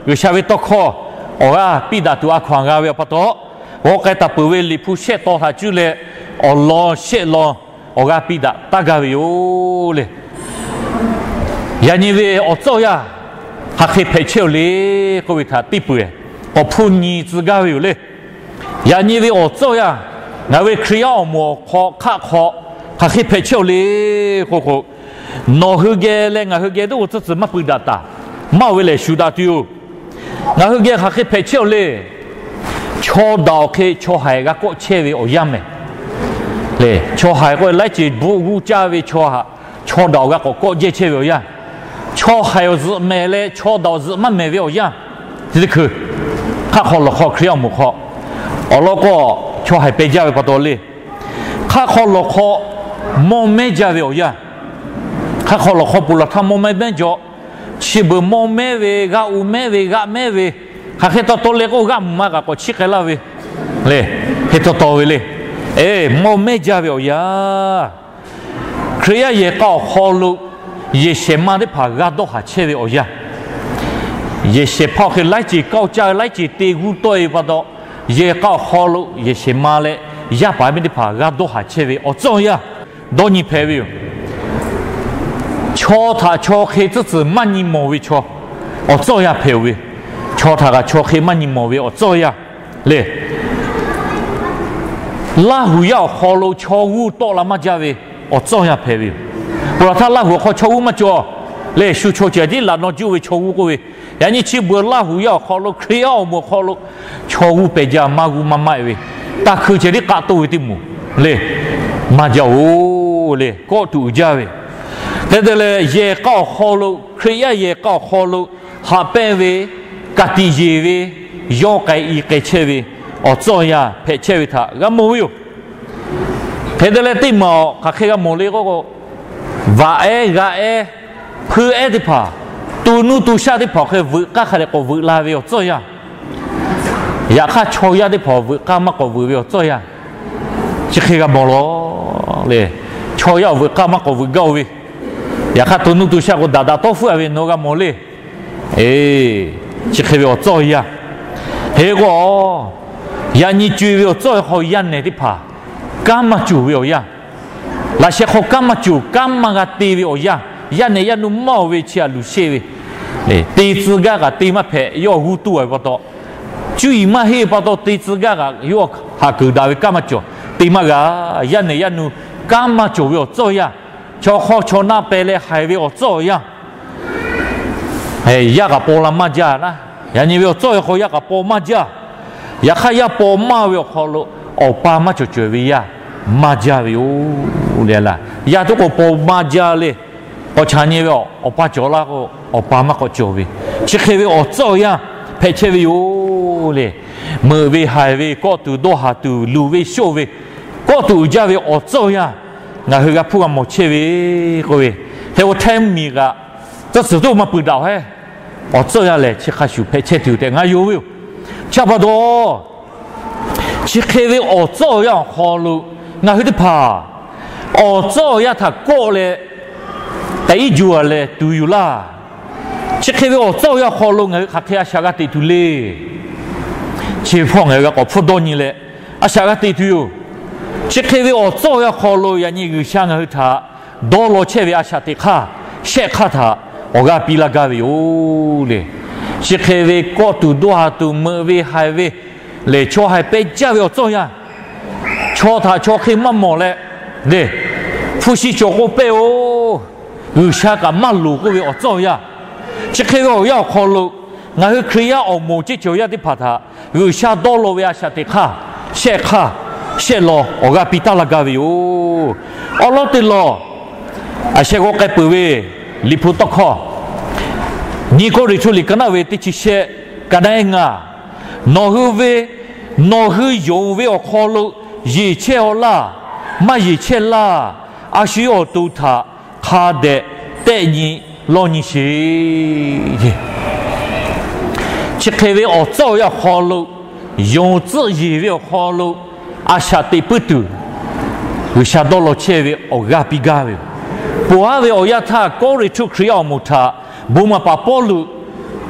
G'uiˬsha ve tawˇ hkawˇ awˬ g'aˇ piˇ daꞈ tuˬ a hkaw anˬ g'a ve awˬ pa taw, g'aw k'ai taˍ peuˬ ve Liꞈ hpu shehˆ taw htaꞈ cuˇ leh awˬ lawn shehˆ lawn awˬ g'aˇ piˇ daꞈ taˇ gaˇ ve yoˬ le. Yaꞈ nyi ve awˬ tcuhˇ awˬ yanˇ hk'aˬ hk'e hpehꞈ chehˇ-oˬ le k'oˆ ve htaꞈ teˇ peu-eˬ k'awꞈ hpuˇ nyi tcuh gaˇ ve yoˬ le. Yaꞈ nyi ve awˬ tcuhˇ awˬ yanˇ ngaˬ hui ve Hkriꞈ yaˇ awˬ moˍ awˬ hk'aw hk'aˆ hk'aw hk'aˬ hk'e hpehꞈ chehˇ-oˬ le k'o k'o, nawˬ hui geh leh ngaˬ hui geh teˇ g'aˇ tcuhˇ tcuhˬ maˇ pui daꞈ taˍ. Maˇ-oˬ ve lehˬ shuˍ daꞈ tuˬ-oˬ. Ngaˬ hui geh hk'aˬ hk'e hpehꞈ chehˇ-oˬ le. Chaw daꞈ awˬ hk'e chaw haiˬ g'a kawˆ chehˇ ve awˬ yanˇ mehˍ le. Chaw haiˬ k'oˆ laiˉ ceuˬ bvuhꞈ g'uˇ caˇ ve chaw haꞈ, chaw daꞈ awˬ g'a k'awꞈ kawˆ jehˇ chehˇ ve awˬ yanˇ, chaw haiˬ awˬ zuhꞈ mehˍ leh chaw daꞈ awˬ zuhꞈ maˇ mehˍ ve awˬ yanˇ, teˇ hkui hk'aˆ hk'aw lawˬ hk'aw Hkriꞈ yaˇ awˬ moˍ hk'aw awˬ lawn k'o, chaw haiˬ peh jaˇ ve pa taw le. Hk'aˆ hk'aw lawˬ hk'aw mawˇ mehˉ jaˇ ve awˬ yanˇ, hk'aˆ hk'aw lawˬ hk'aw peuˬ laˬ htaˇ mawˇ mehˉ mehˉ jaw, chi beuꞈ mawˇ mehˉ ve, g'a uiˍ mehˉ ve, g'aꞈ mehˉ ve, hk'aˬ hk'e taw taw le k'o g'aꞈ mvuhˇ ma kaꞈ k'awꞈ chiˇ k'ai laˇ ve le. Hk'e taw taw ve le. Eˬ, mawˇ mehˉ jaˇ ve awˬ yanˇ, Hkriꞈ yaˇ yehˬ k'a awˬ hk'aw lo yehˬ shehˍ ma teˇ hpaˍ g'a dawˇ haˍ chehˇ ve awˬ yanˇ, yehˬ shehˍ hpaˇ awˬ hk'e laiˉ ceuˬ kaoˇ caˇ ve laiˉ ceuˬ te g'uˇ tawˆ-e ve pa taw, yehˬ k'a awˬ hk'aw lo yehˬ shehˍ ma leh yaˇ paˍ miˇ teˇ hpaˍ g'a dawˇ haˍ chehˇ ve awˬ tcuhˇ awˬ yanˇ dawˇ nyi hpehꞈ ve yoˬ. Chaw htaꞈ chaw hk'e tcuhˇ tcuhˬ maˇ nyi mawˬ ve chaw awˬ tcuhˇ awˬ yanˇ hpehꞈ-oˬ ve, chaw htaꞈ kaꞈ chaw hk'e maˇ nyi mawˬ ve awˬ tcuhˇ awˬ yanˇ le. Laˇ huˍ yaˇ awˬ hk'aw lo chaw g'uˇ tawˆ la maˇ jaˇ ve awˬ tcuhˇ awˬ yanˇ hpehꞈ ve yoˬ. Peuˬ laˬ htaˇ Laˇ huˍ awˬ hk'aw chaw g'uˇ maˇ cawˬ le. Shu chaw ceuˬ tiˉ laꞈ naw juˇ ve chaw g'uˇ k'oˆ ve, yaꞈ nyi chi beuꞈ Laˇ huˍ yaˇ awˬ hk'aw lo Hkriꞈ yaˇ awˬ moˍ awˬ hk'aw lo chaw g'uˇ peh jaˇ maˇ g'uˇ maˇ maˆ-e ve, taˇ hkui ceh tiˉ k'aˆ toˇ ve teˇ moˍ le, maˇ jaˇ-oˬ le, kawˆ tuˬ uiˍ jaˇ ve. Hk'e te leh yehˬ k'a awˬ hk'aw lo, Hkriꞈ yaˇ yehˬ k'a awˬ hk'aw lo haꞈ pehnˇ ve, ka tiꞈ yeˬ ve, yawˇ k'ai i k'ai chehˇ ve awˬ tcuhˇ awˬ yanˇ hpehꞈ chehˇ ve htaꞈ g'a mawˬ ve yoˬ. Hk'e te leh teˇ maˬ hk'aˬ hk'e g'a mawˬ le k'o, vaꞈ ehˉ g'a ehˉ, hpui ehˉ teˇ hpaˍ, to nuˇ to shaˆ teˇ hpaˍ awˬ hk'e veuꞈ k'aˇ hk'a dehꞈ k'awꞈ veuꞈ la ve awˬ tcuhˇ awˬ yanˇ, yaꞈ hk'aˇ chaw yaˇ teˇ hpaˍ veuꞈ k'aˇ maˇ k'awꞈ veuꞈ ve awˬ tcuhˇ awˬ yanˇ, chi hk'e g'a mawˬ lawˬ le. Chaw yaˇ awˬ veuꞈ k'aˇ maˇ k'awꞈ veuꞈ gaˇ-oˬ ve, yaꞈ hk'aˇ to nuˇ to shaˆ k'o daꞈ daꞈ tawˇ hpfuhˆ-a ve nawˬ g'a mawˬ le. Eˬ, chi hk'e ve awˬ tcuhˇ awˬ yanˇ, hk'e k'o, yaꞈ nyi co-e ve awˬ tcuhˇ awˬ yanˇ hk'aw yaˇ nehˬ teˇ hpaˍ kanˉ maˇ cawˬ ve awˬ yanˇ, laꞈ sheh hk'aw kanˉ maˇ cawˬ, kanˉ maˇ g'a te ve awˬ yanˇ, yaˇ nehˬ yaˇ nuˇ maˇ-oˬ ve chi aꞈ luˬ sheˆ ve, te tcuh gaˇ kaꞈ te maˇ hpehꞈ, yawˇ g'uˇ tuˇ-a ve pa taw, cuˇ yiˍ maˇ heˆ ve pa taw te tcuh gaˇ kaꞈ yawˇ haꞈ keunˍ daꞈ ve kanˉ maˇ cawˬ, te maˇ g'a. Yaˇ nehˬ yaˇ nuˇ kanˉ maˇ cawˬ ve awˬ tcuhˇ awˬ yanˇ, chaw hk'aw chaw naˆ peh leh haiˬ ve awˬ tcuhˇ awˬ yanˇ, yaˇ kaꞈ paw la maˇ jaˇ naˉ. Yaꞈ nyi ve awˬ tcuhˇ awˬ yanˇ hk'aw yaˇ kaꞈ paw maˇ jaˇ. Yaꞈ hk'aˇ yaˇ paw maˇ ve awˬ hk'aw lo awˬ pa maˇ cawˬ cawˬ ve yaˇ maˇ jaˇ ve yoˬ le. Yaˇ teˇ k'o paw maˇ jaˇ le. K'awꞈ chaꞈ nyi ve awˬ pa cawˬ laˇ k'o, awˬ pa maˇ k'awꞈ cawˬ ve, chi hk'e ve awˬ tcuhˇ awˬ yanˇ hpehꞈ chehˇ ve yoˬ le. Meuꞈ ve haiˬ ve, kawˆ tuˬ dawˇ haˍ tuˬ, luˬ ve shoˆ ve, kawˆ tuˬ uiˍ jaˇ ve awˬ tcuhˇ awˬ yanˇ ngaˬ hui g'a hpuˇ g'a mawˬ chehˇ ve k'oˆ ve, hk'e k'o hteˇ miˬ kaꞈ tcuhˇ tcuhˬ toˇ maˇ pui daꞈ-oˬ hehˉ. Awˬ tcuhˇ awˬ yanˇ lehˬ chi hk'a shuˍ hpehꞈ chehˇ tuˬ tehꞈ ngaˬ yonˍ ve yoˬ. Chi pa taw, chi hk'e ve awˬ tcuhˇ awˬ yanˇ awˬ hk'aw lo ngaˬ hui teˇ hpaˍ awˬ tcuhˇ awˬ yanˇ htaꞈ kawˆ leh k'ai iˉ juˇ-a leh tuˬ yoˬ laˇ. Chi hk'e ve awˬ tcuhˇ awˬ yanˇ awˬ hk'aw lo ngaˬ hui hk'aˬ hk'e a shaꞈ g'a teꞈ tuˬ le. Chi hpawˇ ngaˬ hui g'a k'awꞈ hpfuhˇ dawˇ nyi leh a shaꞈ g'a teꞈ tuˬ yoˬ. Chi hk'e ve awˬ tcuhˇ awˬ yanˇ awˬ hk'aw lo yaꞈ nyi G'uiˬsha ngaˬ hui htaꞈ dawˇ law chehˇ ve a shaꞈ teꞈ hk'aˇ, shehˆ hk'aˇ htaꞈ awˬ g'aˇ piˇ laˇ gaˇ ve yoˬ le. Chi hk'e ve kawˆ tuˬ dawˇ haˍ tuˬ, meuꞈ ve haiˬ ve, lehˬ chaw haiˬ pehˇ jaˇ ve awˬ tcuhˇ awˬ yanˇ, chaw htaꞈ chaw hk'e maˇ mawˬ leh, le, hpu shi cawˬ k'o pehˇ-oˬ, G'uiˬsha kaꞈ maˇ loˍ k'oˆ ve awˬ tcuhˇ awˬ yanˇ, chi hk'e ve awˬ yanˇ awˬ hk'aw lo ngaˬ hui Hkriꞈ yaˇ awˬ moˍ ceˇ cawˬ yaˇ teˇ hpaˍ htaꞈ G'uiˬsha dawˇ law ve a shaꞈ teꞈ hk'aˇ, shehˆ hk'aˇ, shehˆ law awˬ g'aˇ piˇ taˉ laˇ gaˇ ve yoˬ. Awˬ lawn teˇ lawn, a sheh g'aw k'ai peuˬ ve Liꞈ hpu tawˇ hkawˇ, nyi Kawˇrenˍhtuˆ liꞈ ka naˆ ve teˇ chi shehˆ, ka naˆ ehˉ ngaˇ, nawˬ hui ve, nawˬ hui yonˍ ve awˬ hk'aw lo yeˬ chehˇ-aw laˇ, maˇ yeˬ chehˇ laˇ, a shu yawˇ awˬ to htaꞈ hk'a dehꞈ tehˆ nyi lawˇ nyi sheˍ. Chi hk'e ve awˬ tcuhˇ awˬ yanˇ awˬ hk'aw lo, yonˍ tcuhˆ yeˬ ve awˬ hk'aw lo, a shaꞈ teꞈ puiˉ tuˬ, G'uiˬsha dawˇ law chehˇ ve awˬ g'aˇ piˇ gaˇ ve yoˬ. Ponˬ haˉ ve awˬ yanˇ htaˇ Kawˇrenˍhtuˆ Hkriꞈ yaˇ awˬ moˍ htaꞈ bon maˍ paˍ Pawˇluꞈ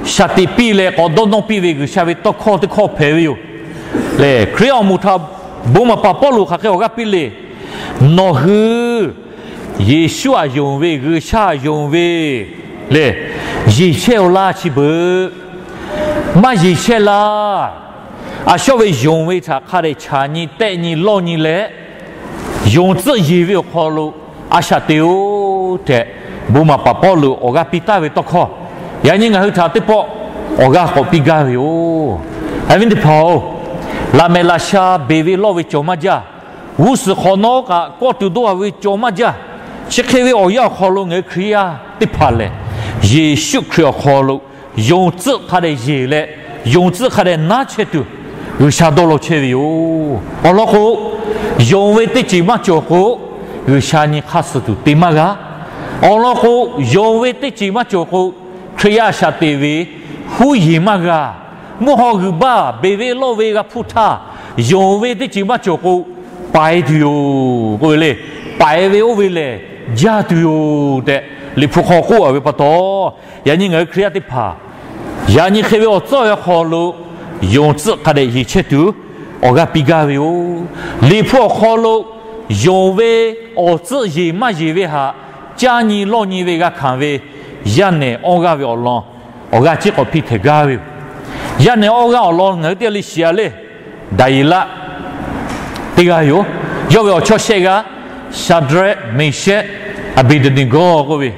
shaˍ tiꞈ piˇ leh k'awꞈ dawˇ nawˇ piˇ ve G'uiˬsha ve tawˇ hkawˇ teˇ hkawˇ hpehꞈ ve yoˬ. Lehˬ, Hkriꞈ awˬ moˍ htaꞈ bon maˍ paˍ Pawˇluꞈ hk'aˬ hk'e awˬ g'aˇ piˇ le. Nawˬ hui Yeˍsuˆ htaꞈ yonˍ ve, G'uiˬsha htaꞈ yonˍ ve lehˬ, yeˬ chehˇ-oˬ laˇ chi beuꞈ. Maˇ yeˬ chehˇ laˇ. A shawˉ ve yonˍ ve htaꞈ hk'a dehꞈ chaꞈ nyi, tehˆ nyi, lawˇ nyi leh, yonˍ tcuhˆ yeˬ ve awˬ hk'aw lo a shaꞈ teꞈ-oˬ tehꞈ, bon maˍ paˍ Pawˇluꞈ awˬ g'aˇ piˇ taˍ ve tawˇ hkawˇ, yaꞈ nyi ngaˬ hui htaꞈ teˇ pawˆ awˬ g'aˇ k'awꞈ piˇ gaˇ ve yoˬ. Awˬ viˉ teˇ hpaˍ-oˬ, laꞈ mehˍ laꞈ sha beˬ ve lawˇ ve cawˬ maˇ jaˇ. G'uˇ suhˍ hk'awꞈ nawˉ kaꞈ kawˆ tuˬ dawˇ ve cawˬ maˇ jaˇ. Chi hk'e ve awˬ yanˇ awˬ hk'aw lo ngaˬ hui Hkriꞈ yaˇ teˇ hpaˍ lehˬ, Yeˍsuˆ Hkriꞈ awˬ hk'aw lo yonˍ tcuhˆ hk'a dehꞈ yeˬ leh, yonˍ tcuhˆ hk'a dehꞈ naˉ chehˇ tuˬ G'uiˬsha dawˇ law chehˇ ve yoˬ. Awˬ lawn k'o, yonˍ ve teˇ ceuˬ maˇ cawˬ k'o, G'uiˬsha nyi hk'aˇ suh tuˬ te maˇ g'a. Awˬ lawn k'o, yonˍ ve teˇ ceuˬ maˇ cawˬ k'o, Hkriꞈ yaˇ shaꞈ teꞈ ve huˉ yeˬ maˇ g'a. Mvuhˇ haw g'uiˬ baˇ beˬ ve lawˇ ve g'a hpuˇ htaˇ, yonˍ ve teˇ ceuˬ maˇ cawˬ k'o, paiˍ tuˬ yoˬ k'oˆ ve le. Paiˍ ve oˇ ve lehˬ, jaˇ tuˬ yoˬ tehꞈ Liꞈ hpu hk'aw k'oˆ a ve pa taw, yaꞈ nyi ngaˬ hui Hkriꞈ yaˇ teˇ hpaˍ yaꞈ nyi hk'e ve awˬ tcuhˉ awˬ yanˇ hk'aw lo yonˍ tcuhˆ hk'a dehꞈ yeˬ chehˇ tuˬ awˬ g'aˇ piˇ gaˇ ve yoˬ. Liꞈ hpu awˬ hk'aw lo yonˍ ve awˬ tcuhˆ yeˬ maˇ yeˬ ve htaꞈ caˇ nyi lawˇ nyi ve g'a hkanˍ ve yaˇ nehˬ awˇ g'aˇ ve awˬ lawn awˬ g'aˇ ceˉ k'awꞈ piˇ htehꞈ gaˇ ve yoˬ. Yaˇ nehˬ awˇ g'aˇ awˬ lawn ngaˬ hui teˇ g'aˇ le shiˍ-a le. Daˍyeˍlaˆ teˇ g'aˇ yoˬ. Yawˇ ve awˬ chawˇ shehˆ g'aˇ, Shaˍdraˆ, Meˍshehˆ, Aˍbeˍdeˍneˍgawˇ k'oˆ ve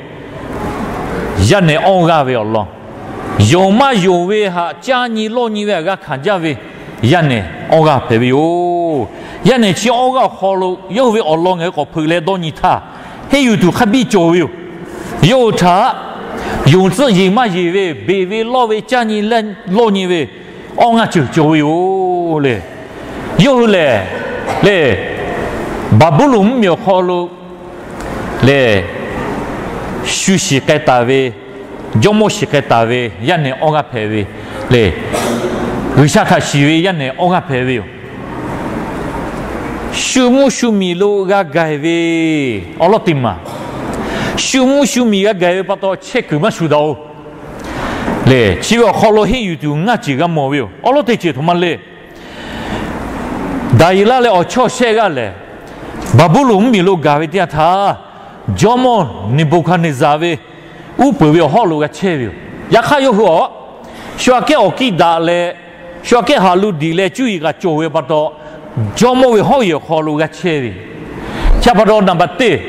yaˇ nehˬ awˇ g'aˇ ve awˬ lawn, yonˍ maˇ yonˍ ve htaꞈ caˇ nyi lawˇ nyi ve htaꞈ g'a hkanˍ jaˇ ve yaˇ nehˬ awˇ g'aˇ hpehꞈ ve yoˬ. Yaˇ nehˬ chi awˇ g'aˇ awˬ hk'aw lo yawˇ hui ve awˬ lawn ngaˬ hui k'awꞈ hpeuꞈ leh dawˇ nyi htaˇ, henˇ yuˬ tuˬ hk'a biˇ cawˬ ve yoˬ. Yawˇ hui htaꞈ yonˍ tcuhˆ yeˬ maˇ yeˬ ve, beˬ ve lawˇ ve caˇ nyi lawˇ nyi ve awˇ ngaˇ ceuˬ cawˬ ve yoˬ le. Yawˇ hui lehˬ, le, Baˍbuˍlonˍ mvuhˇmiˬ awˬ hk'aw lo lehˬ, shu shiˍ k'ai taˍ ve, jawˇmawˇ shiˍ k'ai taˍ ve yaˇ nehˬ awˇ g'aˇ hpehꞈ ve le. G'uiˬsha htaꞈ shiˍ ve yaˇ nehˬ awˇ g'aˇ hpehꞈ ve yoˬ. Shu mvuhˇ shu miˬ lo g'a gaˬ ve awˬ lawn teˇ maˬ, shu mvuhˇ shu miˬ g'a gaˬ ve pa taw chehˇ kuiˬ maˇ shuˍ daꞈ-oˬ le. Chi ve awˬ hk'aw lo henˇ yuˬ tuˬ ngaˇ ceuˬ g'a mawˬ ve yoˬ. Awˬ lawn teˇ ceuˬ htoꞈ ma le. Daˍyeˍlaˆ leh awˬ chawˇ shehˆ g'aˇ lehˬ, Baˍbuˍlonˍ mvuhˇmiˬ lo gaˬ ve teˇ yanˇ htaˇ, jawˇmawˇ Neˍbuˍhkaˍneˍzaˍ ve uˉ peunˍ ve awˬ hawˉ lo g'a chehˇ ve yoˬ. Yaꞈ hk'aˇ yawˇ hui a, shu aꞈ kehˉ awˬ kiˇ daꞈ leh, shu aꞈ kehˉ haꞈ lo diꞈ leh cuˇ yiˍ kaꞈ cawˬ ve pa taw, jawˇmawˇ ve hawˉ yehˬ awˬ hk'aw lo g'a chehˇ ve. Chi pa taw naˍ baˬ teˇ,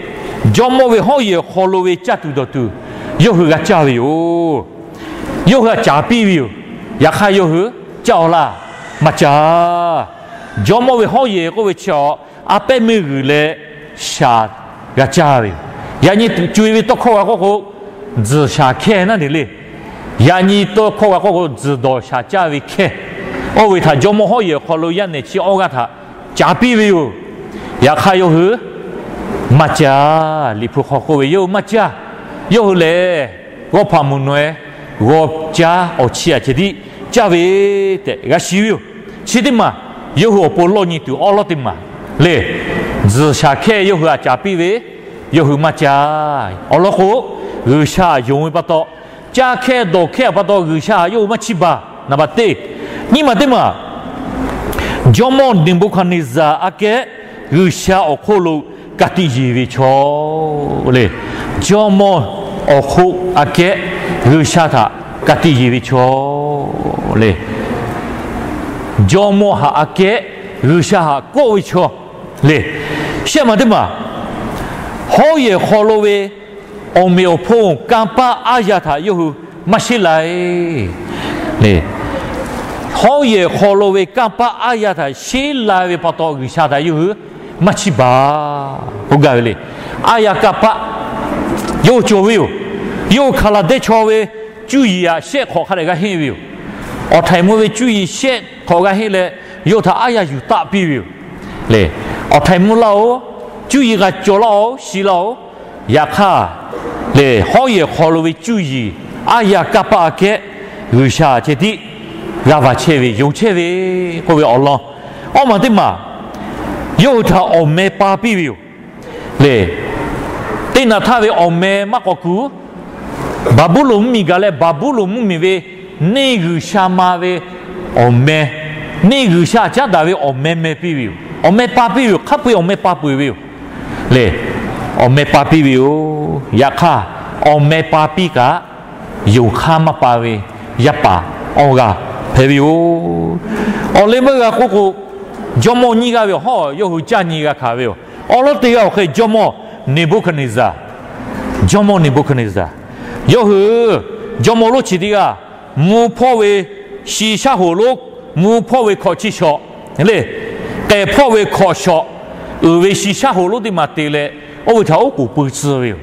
jawˇmawˇ ve hawˉ yehˬ awˬ hk'aw lo ve caˇ tuˬ dawˬ tuˬ yawˇ hui g'a caˇ ve yoˬ. Yawˇ hui htaꞈ caˍ piˇ ve yoˬ. Yaꞈ hk'aˇ yawˇ hui caˇ-aw laˇ, maˇ caˇ. Jawˇmawˇ ve hawˉ yehˬ k'oˆ ve chi a, a pehˉ meuˇ g'uiˬ leh shaˍ g'a caˇ ve yoˬ. Yaꞈ nyi co-e ve tawˇ hkawˇ g'a k'oˆ k'o, tzuhˬ shaˍ hkehˇ naˉ te le. Yaꞈ nyi tawˇ hkawˇ g'a k'oˆ k'o, tzuhˬ dawˬ shaˍ caˇ ve hkehˇ. Oˇ ve htaꞈ jawˇmawˇ hawˉ yehˬ awˬ hk'aw lo yaˇ nehˬ chi awˇ g'aˇ htaꞈ caˍ piˇ ve yoˬ. Yaꞈ hk'aˇ yawˇ hui maˇ caˇ. Liꞈ hpu hk'aw k'oˆ ve, yawˇ hui maˇ caˇ. Yawˇ hui lehˬ, g'awˇ hpaꞈ mvuhˬ naweh g'aw caˇ awˬ chi aꞈ ceh tiˉ caˇ ve tehꞈ g'a shiˍ ve yoˬ. Chi teˇ maˬ yawˇ hui awˬ pon lawˇ nyi tuˬ awˉ lawˉ teˇ maˬ le. Tzuhˬ shaˍ hkehˇ yawˇ hui htaꞈ caˍ piˇ ve, yawˇ hui maˇ caˇ. Awˬ lawn k'o, G'uiˬsha yonˍ ve pa taw, caˇ hkehˇ dawˬ hkehˇ pa taw G'uiˬsha yawˇ hui maˇ chiˇ baˬ. Naˍ baˬ teˇ, nyiˇ maˬ teˇ maˬ, jawˇmawˇ Neˍbuˍhkaˍneˍzaˍ aꞈ kehˉ G'uiˬsha awˬ hk'oˆ lo ka tiꞈ yeˬ ve chaw le. Jawˇmawˇ awˬ hk'oˆ aꞈ kehˉ G'uiˬsha htaꞈ ka tiꞈ yeˬ ve chaw le. Jawˇmawˇ htaꞈ aꞈ kehˉ G'uiˬsha htaꞈ kawˆ ve chaw le. Shehˆ maˬ teˇ maˬ, hawˉ yehˬ hk'aw lo ve awˬ meꞈ awˬ hponˇ kanˇ paˆ aˉ yaˇ htaꞈ yawˇ hui maˇ sheˉ lai. Hawˉ yehˬ hk'aw lo ve kanˇ paˆ aˉ yaˇ htaꞈ sheˉ lai ve pa taw G'uiˬsha htaꞈ yawˇ hui maˇ chiˇ baˬ k'oˆ gaˇ ve le. Aˉ yaˇ kanˇ paˆ yawˇ hui cawˬ ve yoˬ. Yawˇ hui Hkaˍlaˍdehˇ chaw ve cuˇ yiˍ aꞈ shehˆ hk'awꞈ hk'a dehꞈ g'a henˇ ve yoˬ. Awˬ htaiˍ mvuh ve cuˇ yiˍ shehˆ hk'awꞈ g'a henˇ leh, yawˇ htaꞈ aˉ yaˇ yuˬ taˆ piˇ ve yoˬ. Awˬ htaiˍ mvuh laˇ-oˬ, cuˇ yiˍ g'a cawˬ laˇ-oˬ, shi laˇ-oˬ. Yaꞈ hk'aˇ, lehˬ hawˉ yehˬ hk'aw lo ve cuˇ yiˍ aˉ yaˇ kanˇ paˆ aꞈ kehˉ G'uiˬsha ceh tiˉ g'a vaˬ chehˇ ve, yonˍ chehˇ ve k'oˆ ve awˬ lawn. Awˇ maˬ teˇ maˬ, yawˇ hui htaꞈ awˬ meh pa piˇ ve yoˬ. Lehˬ, teˇ naꞈ htaˇ ve awˬ meh maˇ k'awꞈ kuˬ, Baˍbuˍlonˍ mvuhˇmiˬ gaˬ leh Baˍbuˍlonˍ mvuhˇmiˬ ve neˇ G'uiˬsha ma ve awˬ meh, neˇ G'uiˬsha caˉ daꞈ ve awˬ meh meh piˇ ve yoˬ. Awˬ meh pa piˇ ve yoˬ. Hk'a peu-eˬ awˬ meh pa peuˬ ve yoˬ le. Awˬ meh pa piˇ ve yoˬ. Yaꞈ hk'aˇ, awˬ meh pa piˇ kaꞈ, yonˍ hk'aˇ maˇ pa ve yaˇ paˍ awˬ g'aˇ hpehꞈ ve yoˬ. Awˬ leh meuˇ g'a k'oˆ k'o, jawˇmawˇ nyiˇ g'aˇ ve awˬ hawˉ yawˇ hui caˇ nyi g'a hkanˍ ve yoˬ. Awˬ lawn teˇ g'aˇ awˬ hk'e jawˇmawˇ Neˍbuˆhkaˍneˍzaˍ. Jawˇmawˇ Neˍbuˆhkaˍneˍzaˍ, yawˇ hui jawˇmawˇ lonˉ chi teˇ g'aˇ mvuhˇ hpawˇ ve shi shaˉ hoꞈ lonˉ, mvuhˇ hpawˇ ve hkawꞈ chi shawˍ le, k'ehˬ hpawˇ ve hkawꞈ shawˍ uiˍ ve shi shaˉ hoꞈ lonˉ teˇ maˬ te leh, oˇ ve htaꞈ oˉ k'oˍ pui tcuh ve yoˬ.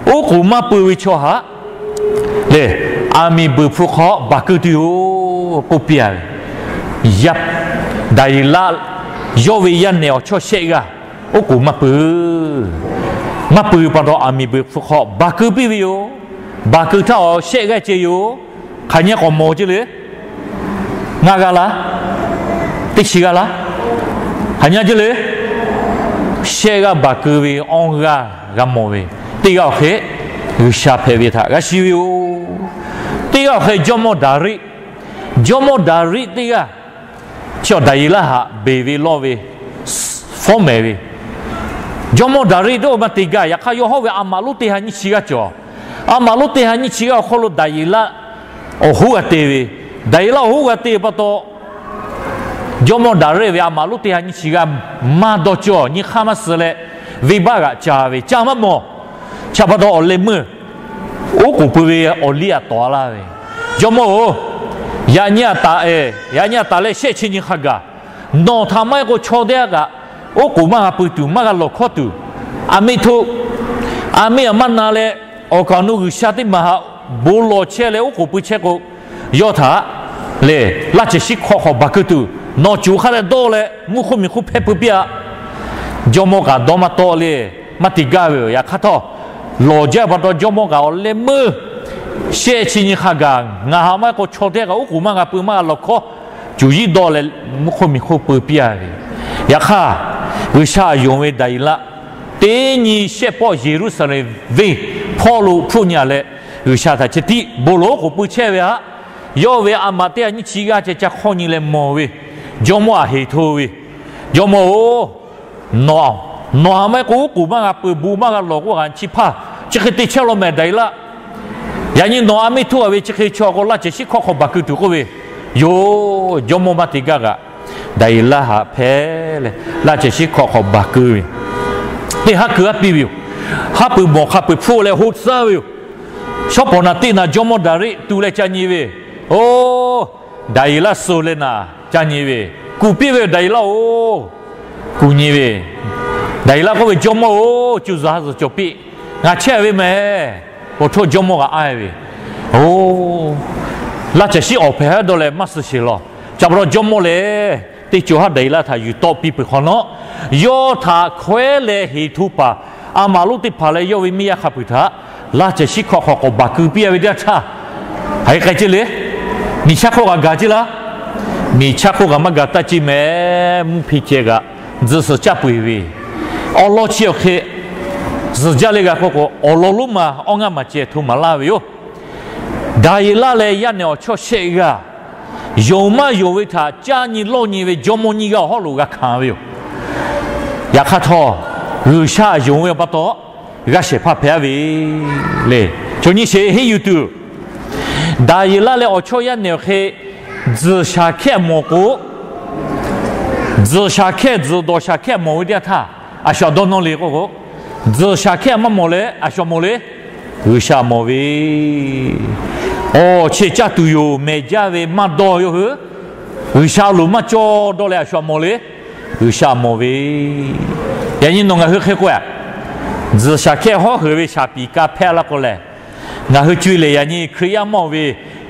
Oˉ k'oˍ maˇ pui ve chaw haꞈ le, aˬ miˍ beuˬ hpu hk'aw baˬ keu tuˬ yoˬ k'oˆ piˇ a ve. Yaˇ Daˍyeˍlaˆ yawˇ ve yaˇ nehˬ awˬ chawˇ shehˆ g'aˇ oˉ k'oˍ maˇ pui. Maˇ pui pa taw, aˬ miˍ beuˬ hpu hk'aw baˬ keu piˇ ve yoˬ. Baˬ keu htaˇ awˬ shehˆ g'aˇ ceh yoˬ. Hk'aˬ nyi k'awꞈ mawˬ ce le. Ngaˇ g'aˇ laˇ, teˇ chi g'aˇ laˇ, hk'aˬ nyi ce le. Shehˆ g'aˇ baˬ keu ve awˇ g'aˇ g'a mawˬ ve, teˇ g'aˇ awˬ hk'e G'uiˬsha hpehꞈ ve htaꞈ g'a shiˍ ve yoˬ. Teˇ g'aˇ awˬ hk'e jawˇmawˇ Daˍriˆ. Jawˇmawˇ Daˍriˆ teˇ g'aˇ chi awˬ Daˍyeˍlaˆ haꞈ beˬ ve lawˇ ve, fawˉ mehˍ ve. Jawˇmawˇ Daˍriˆ teˇ g'aˇ maˇ te gaˇ. Yaꞈ hk'aˇ, yawˇ hawˉ ve a maꞈ lonˉ teˇ ha nyiˇ chi g'aˇ cawˬ. A maꞈ lonˉ teˇ ha nyiˇ chi g'aˇ awˬ hk'aw lo Daˍyeˍlaˆ awˬ hoˉ g'a te ve. Daˍyeˍlaˆ awˬ hoˉ g'a te pa taw, jawˇmawˇ Daˍriˆ ve a maꞈ lonˉ teˇ ha nyiˇ chi g'aˇ maˇ dawˇ cawˇ, nyi hk'aˇ maˇ suh leh, venˇbaˆ g'aꞈ ca ve, ca maˇ mawˬ. Chi pa taw, awˬ leh meuˇ oˉ k'oˍ pui ve awˬ liˇ aꞈ tawˍ laˇ ve, Jawˇmawˇ-oˬ, yaꞈ nyi aꞈ taˍ, yaꞈ nyi aꞈ taˍ leh shehˆ chi nyi hk'a gaˬ nawˬ htaꞈ maˇ heˆ k'o chaw teˇ g'aˇ kaꞈ oˉ k'oˍ maˇ g'a pui tuˬ, maˇ g'a lawˬ hkawˉ tuˬ, a miˇ htoˆ, a miˇ aꞈ maˇ na leh, awˬ kaˍ awˬ nu G'uiˬsha teˇ maˬ haꞈ bon lawˬ chehˇ leh oˉ k'oˍ pui chehˇ k'o, yawˇ htaꞈ lehˬ laˇ cehˬ shiˉ hkawꞈ hk'awꞈ baˬ keu tuˬ, nawˬ cuˬ hk'a dehꞈ dawˇ leh mvuhˇ hk'oˆ miˬ hk'oˆ hpehˇ pui piˇ-aꞈ. Jawˇmawˇ kaꞈ dawˇ maˇ tawˆ le, maˇ te gaˇ ve yoˬ. Yaꞈ hk'aˇ htawˇ, lawˬ jaˇ pa taw, jawˇmawˇ kaꞈ awˬ leh meuˇ shehˆ chi nyi hk'a gaˬ ngaˬ haꞈ maˇ heˆ k'o chaw teˇ g'aˇ kaꞈ oˉ k'oˍ maˇ g'a pui, maˇ g'a lawˬ hkawˉ, cuˬ yiˉ dawˇ leh mvuhˇ hk'oˆ miˬ hk'oˆ pui piˇ-a ve. Yaꞈ hk'aˇ, G'uiˬsha yonˍ ve Daˍyeˍlaˆ teˇ nyi shehˆ pawˆ Yeˍruˆsaˍlehnˍ venˇ hpawˇ lo hpfuhˆ nyi-a leh, G'uiˬsha htaꞈ chi tiˉ bon lawˬ oˉ k'oˍ pui chehˇ ve htaꞈ, yawˇ ve a maꞈ teˇ ha nyiˇ chi g'aˇ ceh ca hk'awˇ nyi leh mawˬ ve, jawˇmawˇ aꞈ heˍ hto ve, Jawˇmawˇ-oˬ, nawˬ, nawˬ haꞈ maˇ heˆ k'o oˉ k'oˍ maˇ g'a pui, bon maˇ g'a lawˬ k'oˆ kaꞈ chi hpaˇ chi hk'e te chehˇ law mehˍ Daˍyeˍlaˆ. Yaꞈ nyi nawˬ a miˇ htoˆ-a ve chi hk'e chaw k'o laˇ cehˬ shiˉ hkawꞈ hk'awꞈ baˬ keu tuˬ k'oˆ ve yoˬ. Jawˇmawˇ maˇ te gaˇ kaꞈ, Daˍyeˍlaˆ haꞈ hpehꞈ leh laˇ cehˬ shiˉ hkawꞈ hk'awꞈ baˬ keu ve, teˇ haˉ keu haˉ piˇ ve yoˬ. Haˉ pui mawˬ hk'a peu-eˬ hpfuhˆ leh hoˆ tcuhˉ ve yoˬ. Shawˉ pawˍ naˍ teˇ naˍ jawˇmawˇ Daˍriˆ tu leh ca nyi ve, Oˬ, Daˍyeˍlaˆ suh leh naˍ ca nyi ve, kuˬ piˇ ve, Daˍyeˍlaˆ-oˬ, kuˬ nyi ve. Daˍyeˍlaˆ k'oˆ ve, Jawˇmawˇ-oˬ, cuˬ zuhˬ ha zuhˬ cawˬ piˇ, ngaˬ chehˇ ve mehˍ. Awˬ htoꞈ jawˇmawˇ g'a a ve, Oˬ, laˇ cehˬ shiˉ awˬ hpehꞈ haˉ dawˇ leh maˇ suh sheˍ law. Chi pa taw jawˇmawˇ lehˬ, teˇ co haˉ Daˍyeˍlaˆ htaꞈ yuˬ tawˆ piˇ peuˬ hk'awꞈ nawˉ, yawˇ htaꞈ hkawehˉ leh heˍ hto paˍ a maꞈ lonˉ teˇ hpaˍ leh yawˇ ve miˇ yaˇ hk'a peu-eˬ htaꞈ laˇ cehˬ shiˉ hkawꞈ hk'awꞈ k'awꞈ baˬ keu piˇ-a ve teˇ yanˇ htaˇ, hk'aˬ hk'e k'ai ce le. Miˬ chaˇ hk'oˆ kaꞈ gaˬ ce laˇ. Miˬ chaˇ hk'oˆ kaꞈ maˇ gaˬ taˇ ce mehˍ. Mvuhˇ hpe ceh kaꞈ tzuhˬ suhˍ caˇ peu-eˬ ve, awˬ lawn chi awˬ hk'e zuhˬ jaˇ leh g'a k'oˆ k'o, awˬ lawn lonˉ ma awˇ ngaˇ maˬ ceh hto maˍ laˇ ve yoˬ. Daˍyeˍlaˆ leh yaˇ nehˬ awˬ chawˇ shehˆ g'aˇ yonˍ maˇ yonˍ ve htaꞈ caˇ nyi lawˇ nyi ve jawˇmawˇ nyiˇ g'aˇ awˬ hawˉ lo g'a hkanˍ ve yoˬ. Yaꞈ hk'aˇ htawˇ, G'uiˬsha yonˍ ve pa taw, g'a shehˍ hpaˇ hpehꞈ-a ve le. Chaw nyi sheˍ henˇ yuˬ tuˬ, Daˍyeˍlaˆ leh awˬ chawˇ yaˇ nehˬ awˬ hk'e tzuhˬ shaˍ hkehˇ mawˬ k'o, tzuhˬ shaˍ hkehˇ tzuhˬ dawˬ shaˍ hkehˇ mawˬ ve teˇ yanˇ htaˇ, a shu dawˇ nawˇ le k'oˆ k'o, tzuhˬ shaˍ hkehˇ maˇ mawˬ leh a shu mawˬ le, G'uiˬsha mawˬ ve. Awˬ chehˇ caˇ tuˬ yoˬ mehˍ jaˇ ve maˇ dawˇ yawˇ hui, G'uiˬsha loˍ maˇ cawˇ dawˇ leh a shu mawˬ le, G'uiˬsha mawˬ ve. Yaꞈ nyi nawˬ ngaˬ hui hk'e k'oˆ-a, tzuhˬ shaˍ hkehˇ hawˉ heuˬ ve shaˍ piˍ ka hpehˇ laˇ k'o lehˬ, ngaˬ hui co-e lehˬ yaꞈ nyi Hkriꞈ yaˇ mawˇ ve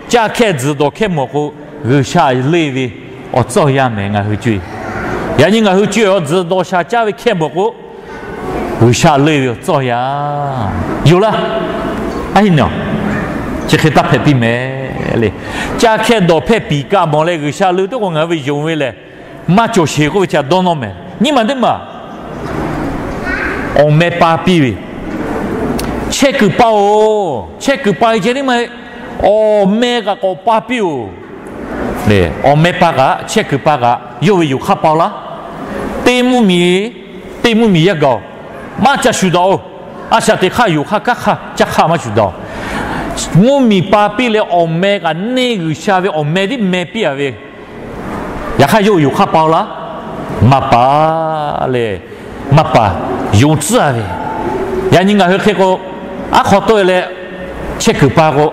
caˇ hkehˇ tzuhˬ dawˬ hkehˇ mawˬ k'o, G'uiˬsha leˇ ve awˬ tcuhˇ yaˇ mehˍ ngaˬ hui co-e. Yaꞈ nyi ngaˬ hui co-e awˬ tzuhˬ dawˬ shaˍ caˇ ve hkehˇ mawˬ k'o, G'uiˬsha leˇ ve awˬ tcuhˇ yaˇ yoˬ laˇ. Aˉ, chi hk'e taˇ hpehꞈ piˇ mehˍ le. Caˇ hkehˇ dawˬ hpehˇ piˍ ka mawˬ leh G'uiˬsha leˇ tuˬ k'o ngaˬ hui ve yonˍ ve lehˬ, maˇ cawˬ sheˍ k'oˆ ve chi dawˇ nawˇ mehˍ. Nyi maˬ teˇ maˬ awˬ meh pa piˇ ve, chehˇ kuiˬ paˇ-oˬ, chehˇ kuiˬ pa ve ceh teˇ maˬ Awˬ meh kaꞈ k'awꞈ pa piˇ-oˬ. Awˬ meh pa kaꞈ, chehˇ kuiˬ pa kaꞈ yawˇ ve yoˬ hk'aˇ pa-oˬ laˇ. Teˇ mvuhˇ miˬ, teˇ mvuhˇ miˬ yaˇ gaˬ-oˬ, maˇ ca shuˍ daꞈ-oˬ. A shaꞈ teꞈ hk'aˇ yoˬ hk'aˇ kanˉ hk'aˇ caˇ hk'aˇ maˇ shuˍ daꞈ-oˬ. Mvuhˇ miˬ pa piˇ leh awˬ meh kaꞈ neˇ G'uiˬsha ve awˬ meh tiˉ meh piˇ-a ve. Yaꞈ hk'aˇ yawˇ yoˬ hk'aˇ pa-oˬ laˇ. Maˇ pa leh, maˇ pa, yonˍ tcuhˉ-a ve. Yaꞈ nyi ngaˬ hui hk'e k'o, aˉ hk'aw tawˆ-e leh chehˇ kuiˬ pa k'o,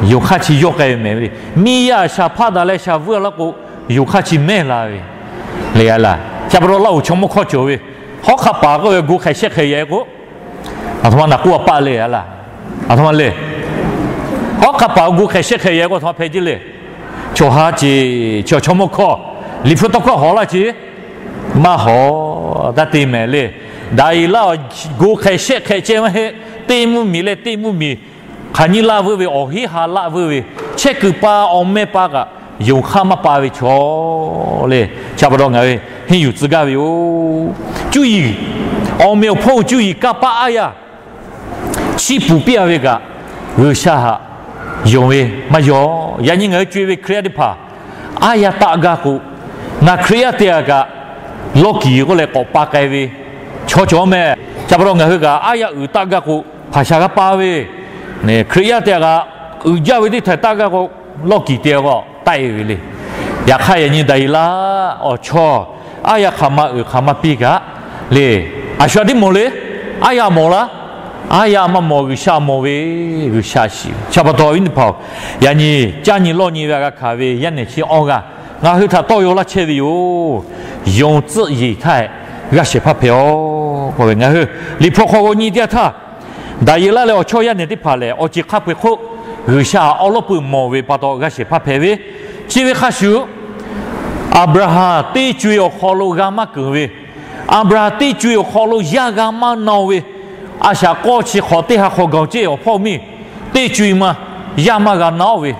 yoˬ hk'aˇ chi yawˇ k'ai ve mehˍ ve. Miˇ yaˇ shaˍ hpaˇ daꞈ leh shaˍ vuiˇ-a laˇ k'o, yoˬ hk'aˇ chi mehˇ la ve. Leh a laˬ, chi pa taw Laˇ huˍ chaw mawˇ hkawˇ cawˬ ve, hawˉ hk'aˆ paˍ k'oˆ ve gu hk'ehꞈ shehˆ hk'ehꞈ yehˬ k'o, aˬ htoꞈ ma naˬ k'oˆ a paˆ le a laˬ. Aˬ htoꞈ ma le. Hawˉ hk'aˆ paˍ gu hk'ehꞈ shehˆ hk'ehꞈ yehˬ k'o, aˬ htoꞈ ma hpehꞈ ce le. Chaw ha ce, chi chaw mawˇ hkawˇ, Liꞈ hpu tawˇ hkawˇ hawˍ laˇ ce. Maˇ hawˍ, taˇ te mehˍ le. Daˍyeˍlaˆ awˬ gu hk'ehꞈ shehˆ hk'ehꞈ ceh maˇ heˆ. Teˇ mvuhˇ miˬ leh teˇ mvuhˇ miˬ hk'aˬ nyi laˇ vuiˇ ve, awˬ heˉ ha laˆ vuiˇ ve, chehˇ kuiˬ pa awˬ meh pa kaꞈ yonˍ hk'aˇ maˇ pa ve chaw le. Chi pa taw ngaˬ hui henˇ yuˬ tcuh gaˇ ve yoˬ. Cuˇ yiˍ, awˬ meꞈ awˬ hponˇ cuˇ yiˍ kanˇ paˆ aˉ yaˇ chiˇ puˍ piˇ-a ve kaꞈ, G'uiˬsha htaꞈ yonˍ ve maˇ yaw. Yaꞈ nyi ngaˬ hui co-e ve Hkriꞈ yaˇ teˇ hpaˍ aˉ yaˇ taˆ gaˇ k'o, ngaˬ Hkriꞈ yaˇ te-a kaꞈ lawˇ kiˍ k'oˆ leh k'awꞈ pa k'ai ve chaw cawˬ mehˍ. Chi pa taw ngaˬ hui kaꞈ aˉ yaˇ uiˍ taˆ gaˇ k'o, hpaˍ sha g'a pa ve, Hkriꞈ yaˇ te-a kaꞈ uiˍ jaˇ ve teˇ htaiˍ taˆ gaˇ k'o, lawˇ kiˍ te-a k'o taˆ-e ve le. Yaꞈ hk'aˇ yaꞈ nyi Daˍyeˍlaˆ awˬ chawˇ aˉ yaˇ hk'aˬ ma uiˍ hk'aˬ ma piˇ kaꞈ le, a shu a tiˉ mawˬ le. Aˉ yaˇ mawˬ laˇ. Aˉ yaˇ maˇ mawˬ, G'uiˬsha mawˬ ve. G'uiˬsha shiˍ ve. Chi pa taw awˬ viˉ teˇ hpaˍ-oˬ, yaꞈ nyi caˇ nyi lawˇ nyi ve a g'a hkanˍ ve yaˇ nehˬ chi awˇ g'aˇ ngaˬ hui htaꞈ tawˇ yaw laˇ chehˇ ve yoˬ. Yonˍ tcuhˆ yeˬ htaˇ g'a shehˍ hpaˇ hpehꞈ-aˬ k'oˆ ve, ngaˬ hui Liꞈ hpu hk'aw k'o nyi teˇ yanˇ htaˇ, Daˍyeˍlaˆ leh awˬ chawˇ yaˇ nehˬ teˇ hpaˍ lehˬ, awˬ ceˬ hk'a peu-eˬ hk'oˆ G'uiˬsha awˉ lawˉ peuˬ mawˬ ve pa taw g'a shehˍ hpaˇ hpehꞈ ve. Chi ve hk'a shuˍ, Aˍbraˍhanˍ teˇ co-e awˬ hk'aw lo g'a maˇ keunˍ ve, Aˍbraˍhanˍ teˇ co-e awˬ hk'aw lo yaˇ g'a maˇ na-o ve, a shaꞈ k'awˇ chi hk'awꞈ teˇ ha hk'aw gaˬ-oˬ ceˇ awˬ hpawˇ miˇ, teˇ co-e ma yaˇ maˇ g'a na-o ve,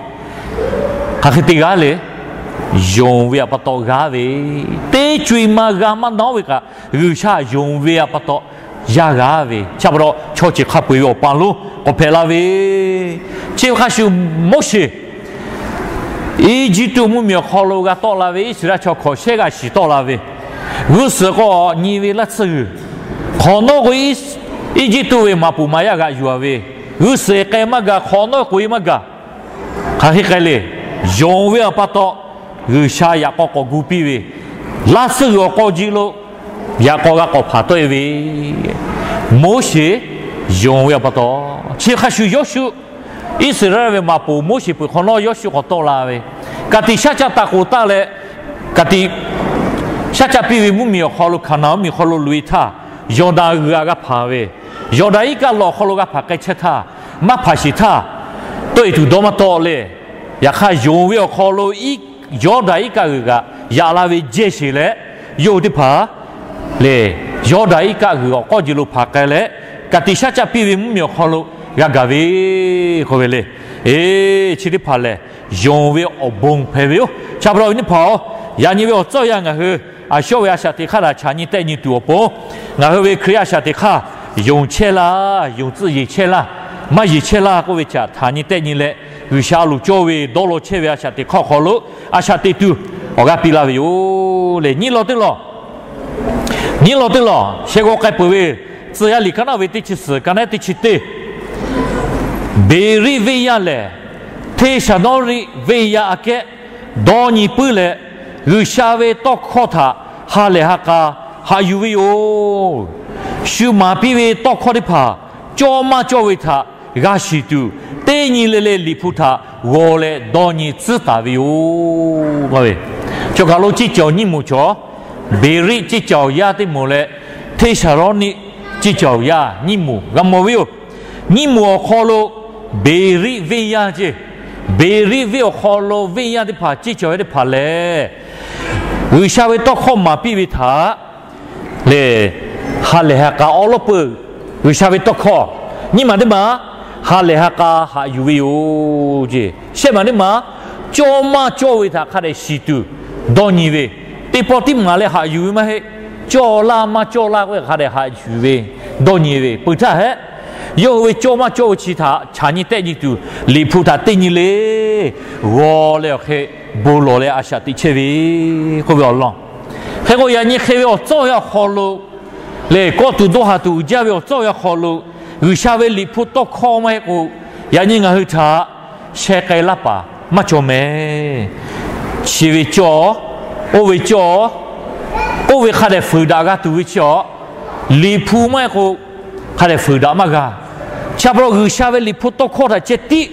hk'aˬ hk'e te g'a le. Yonˍ ve pa taw g'a ve, teˇ co-e ma g'a maˇ na-o ve kaꞈ, G'uiˬsha yonˍ ve pa taw yaˇ g'a ve. Chi pa taw chaw ceuˬ hk'a peu-eˬ ve awˬ pa lonˉ k'awꞈ hpehꞈ la ve. Chi ve hk'a shuˍ Moˉseˍ Eˇjiˇtuꞈ mvuhˇmiˬ awˬ hk'aw lo g'a tawˆ la ve, Iˉsaˍreˍlaˆ chaw hkawꞈ shehˉ g'aˇ shiˍ tawˆ la ve, g'uˇ suhˍ k'o nyi ve laˇ tsuhˇ g'uiˬ, hk'awꞈ nawˉ k'o Eˇjiˇtuꞈ ve maꞈ poˍ maꞈ yaˇ g'aꞈ yuˬ-a ve, g'uˇ suhˍ k'ai maˇ gaˬ, hk'awꞈ nawˉ k'oꞈ-e maˇ gaˬ. Hk'aˬ hk'e k'ai le. Yonˍ ve pa taw G'uiˬsha yaꞈ k'aw k'awꞈ gu piˇ ve, laˇ tsuhˇ g'uiˬ awˬ k'aw ji lo yaꞈ k'aw g'a k'awꞈ hpanˍ tawˆ-e ve, Moˉseˍ yonˍ ve pa taw. Chi hk'a shuˍ Yawˇshuˆ, Iˉsaˍreˍlaˆ ve maꞈ poˍ Moˉseˍ peuˬ hk'awꞈ nawˉ Yawˇshuˆ k'awꞈ tawˆ la ve, ka tiꞈ shaˉ caˆ taˇ k'oˍ taˇ leh, ka tiꞈ shaˉ caˆ piˇ ve mvuhˇmiˬ awˬ hk'aw lo, Hkaˍnanˍ mvuhˇmiˬ hk'aw lo loꞈ-e htaˇ, Yawˇdanˍ g'uiˬ aꞈ g'a hpanˍ ve, Yawˇdanˍ iˉ kaˆ lawˬ awˬ hk'aw lo g'a hpanˍ k'ai chehˇ htaˇ, maˇ hpanˍ sheˍ htaˇ, tawˆ-e tuˬ dawˇ maˇ tawˆ le. Yaꞈ hk'aˇ yonˍ ve awˬ hk'aw lo Yawˇdanˍ iˉ kaˆ g'uiˬ kaꞈ yaꞈ la ve jehˇ sheˍ leh, yawˇ hui teˇ hpaˍ lehˬ Yawˇdanˍ iˉ kaˆ g'uiˬ awˬ k'awˇ ji lo hpanˍ k'ai leh, ka tiꞈ shaˉ caˆ piˇ ve mvuhˇmiˬ awˬ hk'aw lo g'a gaˬ ve k'oˆ ve le. Eˬ, chi teˇ hpaˍ lehˬ yonˍ ve awˬ bon hpehꞈ ve yoˬ. Chi pa taw awˬ viˉ teˇ hpaˍ-oˬ, yaꞈ nyi ve awˬ tcuhˇ yanˇ ngaˬ hui a shawˉ ve a shaꞈ teꞈ hk'aˇ htaꞈ chaꞈ nyi tehˆ nyi tuˬ awˬ pon, ngaˬ hui ve Hkriꞈ a shaꞈ teꞈ hk'aˇ yonˍ chehˇ laˇ, yonˍ tcuhˆ yeˬ chehˇ laˇ, maˇ yeˬ chehˇ laˇ k'oˆ ve htaꞈ htaꞈ nyi tehˆ nyi leh, G'uiˬsha a loˍ cawˇ ve dawˇ law chehˇ ve a shaꞈ teꞈ hk'aˇ awˬ hk'aw lo a shaꞈ teꞈ tuˬ awˬ g'aˇ piˇ laˇ ve yoˬ le. Nyiˇ law teˇ law, nyiˇ law teˇ law shehˍ g'awˬ k'ai peuˬ ve, Tcuh yaˇ liꞈ ka naˉ ve teˇ chi suhˍ, ka naˉ teˇ chi teˇ, Beˍriˆ venˇ yaˇ lehˬ Hteˇsaˍnawˇriˆ venˇ yaˇ aꞈ kehˉ dawˇ nyi puiˉ leh, G'uiˬsha ve tawˇ hkawˇ htaꞈ ha lehˬ ha k'a haꞈ yuˬ ve yoˬ. Shu maˍ piˇ ve tawˇ hkawˇ teˇ hpaˍ cawˇ maˇ cawˇ ve htaꞈ g'a shiˍ tuˬ, teˇ nyi le le Liꞈ hpu htaꞈ g'aw leh dawˇ nyi tcuhˉ taˍ ve yoˬ. Cawˬ kaˬ lo ceˇ cawˬ nyiˇ moˍ cawˬ, Beˍriˆ ceˇ cawˬ yaˇ teˇ moˍ leh Hteˇsaˍnawˇniˆ ceˇ cawˬ yaˇ nyiˇ moˍ g'a mawˬ ve yoˬ. Nyiˇ moˍ awˬ hk'aw lo Beˍriˆ venˇ yaˇ ceˇ, Beˍriˆ venˇ awˬ hk'aw lo venˇ yaˇ teˇ hpaˍ ceˇ cawˬ yaˇ teˇ hpaˍ lehˬ, G'uiˬsha ve tawˇ hkawˇ maˍ piˇ ve htaꞈ lehˬ, ha lehˬ ha k'a awˉ lawˉ peuˬ G'uiˬsha ve tawˇ hkawˇ nyiˇ maˬ teˇ maˬ ha lehˬ ha k'a haꞈ yuˬ ve yoˬ ceˇ. Shehˆ maˬ teˇ maˬ cawˇ maˇ cawˇ ve htaꞈ hk'a dehꞈ shiˍ tuˬ dawˇ nyi ve, teˇ pawˆ tiˉ maˍ leh haꞈ yuˬ ve maˇ heˆ. Cawˇ laˇ maˇ cawˇ laˇ k'oˆ ve hk'a dehꞈ haꞈ yuˬ ve, dawˇ nyi ve peuˬ htaˇ hehˆ. Yawˇ hui ve cawˇ maˇ cawˇ ve chi htaꞈ chaꞈ nyi tehˆ nyi tuˬ, Liꞈ hpu htaꞈ teˇ nyi le g'aw leh awˬ hk'e bon lawˬ leh a shaꞈ teꞈ chehˇ ve k'oˆ ve awˬ lawn. Hk'e k'o, yaꞈ nyi hk'e ve awˬ tcuhˇ ve awˬ hk'aw lo lehˬ, kawˆ tuˬ dawˇ haˍ tuˬ uiˍ jaˇ ve awˬ tcuhˇ ve awˬ hk'aw lo, G'uiˬsha ve Liꞈ hpu tawˇ hkawˇ maˇ heˆ k'o, yaꞈ nyi ngaˬ hui htaꞈ sheh k'ai laˇ paˍ maˇ cawˬ mehˍ. Chi ve cawˇ, oˇ ve cawˇ, oˇ ve hk'a dehꞈ fuiˍ daꞈ g'a tuˬ ve chi awˬ, Liꞈ hpu maˇ heˆ k'o, hk'a dehꞈ fuiˍ daꞈ maˇ g'a. Chi pa taw G'uiˬsha ve Liꞈ hpu tawˇ hkawˇ htaꞈ ceh tiˉ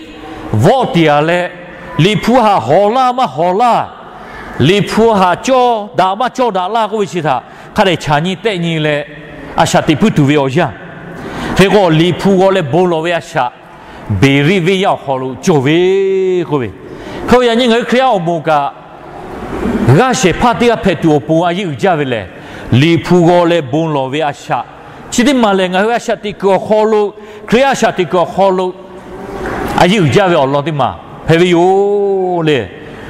vawˆ tiˍ a leh, Liꞈ hpu htaꞈ hawˍ laˇ maˇ hawˍ laˇ, Liꞈ hpu htaꞈ cawˇ daꞈ maˇ cawˇ daꞈ laˇ k'oˆ ve chi htaꞈ hk'a dehꞈ chaꞈ nyi tehˆ nyi leh a shaꞈ teꞈ puiˉ tuˬ ve awˬ yanˇ. Hk'e k'o, Liꞈ hpu g'aw leh bon lawˬ ve a shaꞈ, beˍriˆ venˇ yaˇ awˬ hk'aw lo cawˬ ve k'oˆ ve. Hk'e k'o, yaꞈ nyi ngaˬ hui Hkriꞈ yaˇ awˬ moˍ kaꞈ, g'aˇ shehˍ hpaˇ teˇ g'aˇ hpehꞈ tuˬ awˬ pon a yeˇ uiˍ jaˇ ve lehˬ, Liꞈ hpu g'aw leh bon lawˬ ve a shaꞈ. Chi teˇ maˬ lehˬ, ngaˬ hui a shaꞈ teꞈ kuiˬ awˬ hk'aw lo, Hkriꞈ yaˇ a shaꞈ teꞈ kuiˬ awˬ hk'aw lo a yeˇ uiˍ jaˇ ve awˬ lawn teˇ maˬ hpehꞈ ve yoˬ le.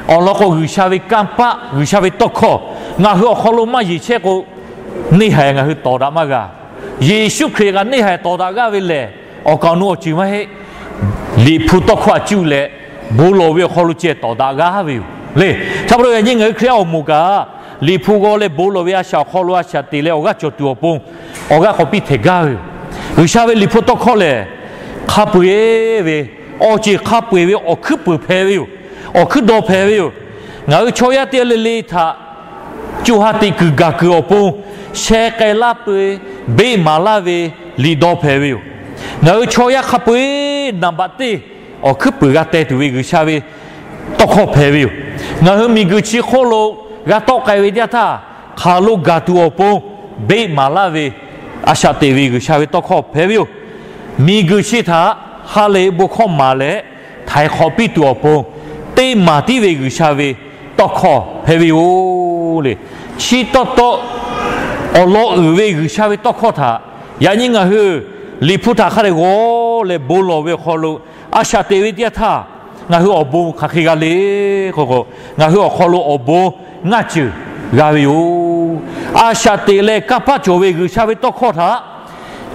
Awˬ lawn k'o, G'uiˬsha ve kanˇ paˆ, G'uiˬsha ve tawˇ hkawˇ ngaˬ hui awˬ hk'aw lo maˇ yeˬ chehˇ k'o, neˇ haiˬ ngaˬ hui tawˍ daꞈ maˇ g'a. Yeˍsuˆ Hkriꞈ kaꞈ neˇ haiˬ tawˍ daꞈ g'aˇ ve lehˬ, awˬ kaˍ awˬ nu awˬ ceuˬ maˇ heˆ. Liꞈ hpu tawˇ hkawˇ a cuˇ leh bon lawˬ ve awˬ hk'aw lo ceh tawˍ daꞈ g'aˇ ve yoˬ le. Chi pa taw yaꞈ nyi ngaˬ hui Hkriꞈ yaˇ awˬ moˍ kaꞈ, Liꞈ hpu g'aw leh bon lawˬ ve a shaꞈ awˬ hk'aw lo a shaꞈ teꞈ leh awˬ g'aˇ cawˬ tuˬ awˬ pon, awˬ g'aˇ k'awꞈ piˇ htehꞈ gaˇ ve yoˬ. G'uiˬsha ve Liꞈ hpu tawˇ hkawˇ lehˬ, hk'a peu-eˬ ve, awˬ ceuˬ hk'a peu-eˬ ve awˬ hkuiˉ puiˍ hpehꞈ ve yoˬ. Awˬ hkuiˉ dawˇ hpehꞈ ve yoˬ. Ngaˬ hui chaw yaˇ teˇ g'aˇ le le htaꞈ co ha teꞈ kuiˬ gaˬ kuiˬ awˬ pon, sheh k'ai laˇ peu-eˬ, beˆ maˍ laˇ ve liꞈ dawˇ hpehꞈ ve yoˬ. Ngaˬ hui chaw yaˇ hk'a peu-eˬ naˍ baꞈ teˇ awˬ hkuiˉ puiˍ g'a teh tuˬ ve G'uiˬsha ve tawˇ hkawˇ hpehꞈ ve yoˬ. Ngaˬ hui miˬguiˬ chi hk'oˆ lo g'a tawˆ k'ai ve teˇ yanˇ htaˇ, hk'aˬ lo gaˬ tuˬ awˬ pon beˆ maˍ laˇ ve a shaꞈ teꞈ ve G'uiˬsha ve tawˇ hkawˇ hpehꞈ ve yoˬ. Miˬguiˬ chi htaꞈ ha lehˬ bon hkawˇ maˍ leh htaiˍ hk'awꞈ piˇ tuˬ awˬ pon, teˇ maˍ tiˉ ve G'uiˬsha ve tawˇ hkawˇ hpehꞈ ve yoˬ le. Chi tawˇ tawˆ awˬ lawn uiˍ ve G'uiˬsha ve tawˇ hkawˇ htaꞈ yaꞈ nyi ngaˬ hui Liꞈ hpu htaꞈ hk'a dehꞈ g'aw leh bon lawˬ ve awˬ hk'aw lo a shaꞈ teꞈ ve teˇ yanˇ htaˇ, ngaˬ hui awˬ bon hk'aˬ hk'e g'a le k'o, ngaˬ hui awˬ hk'aw lo awˬ bon ngaˇ ceuˬ g'a ve yoˬ. A shaꞈ teꞈ leh kanˇ paˆ cawˬ ve G'uiˬsha ve tawˇ hkawˇ htaꞈ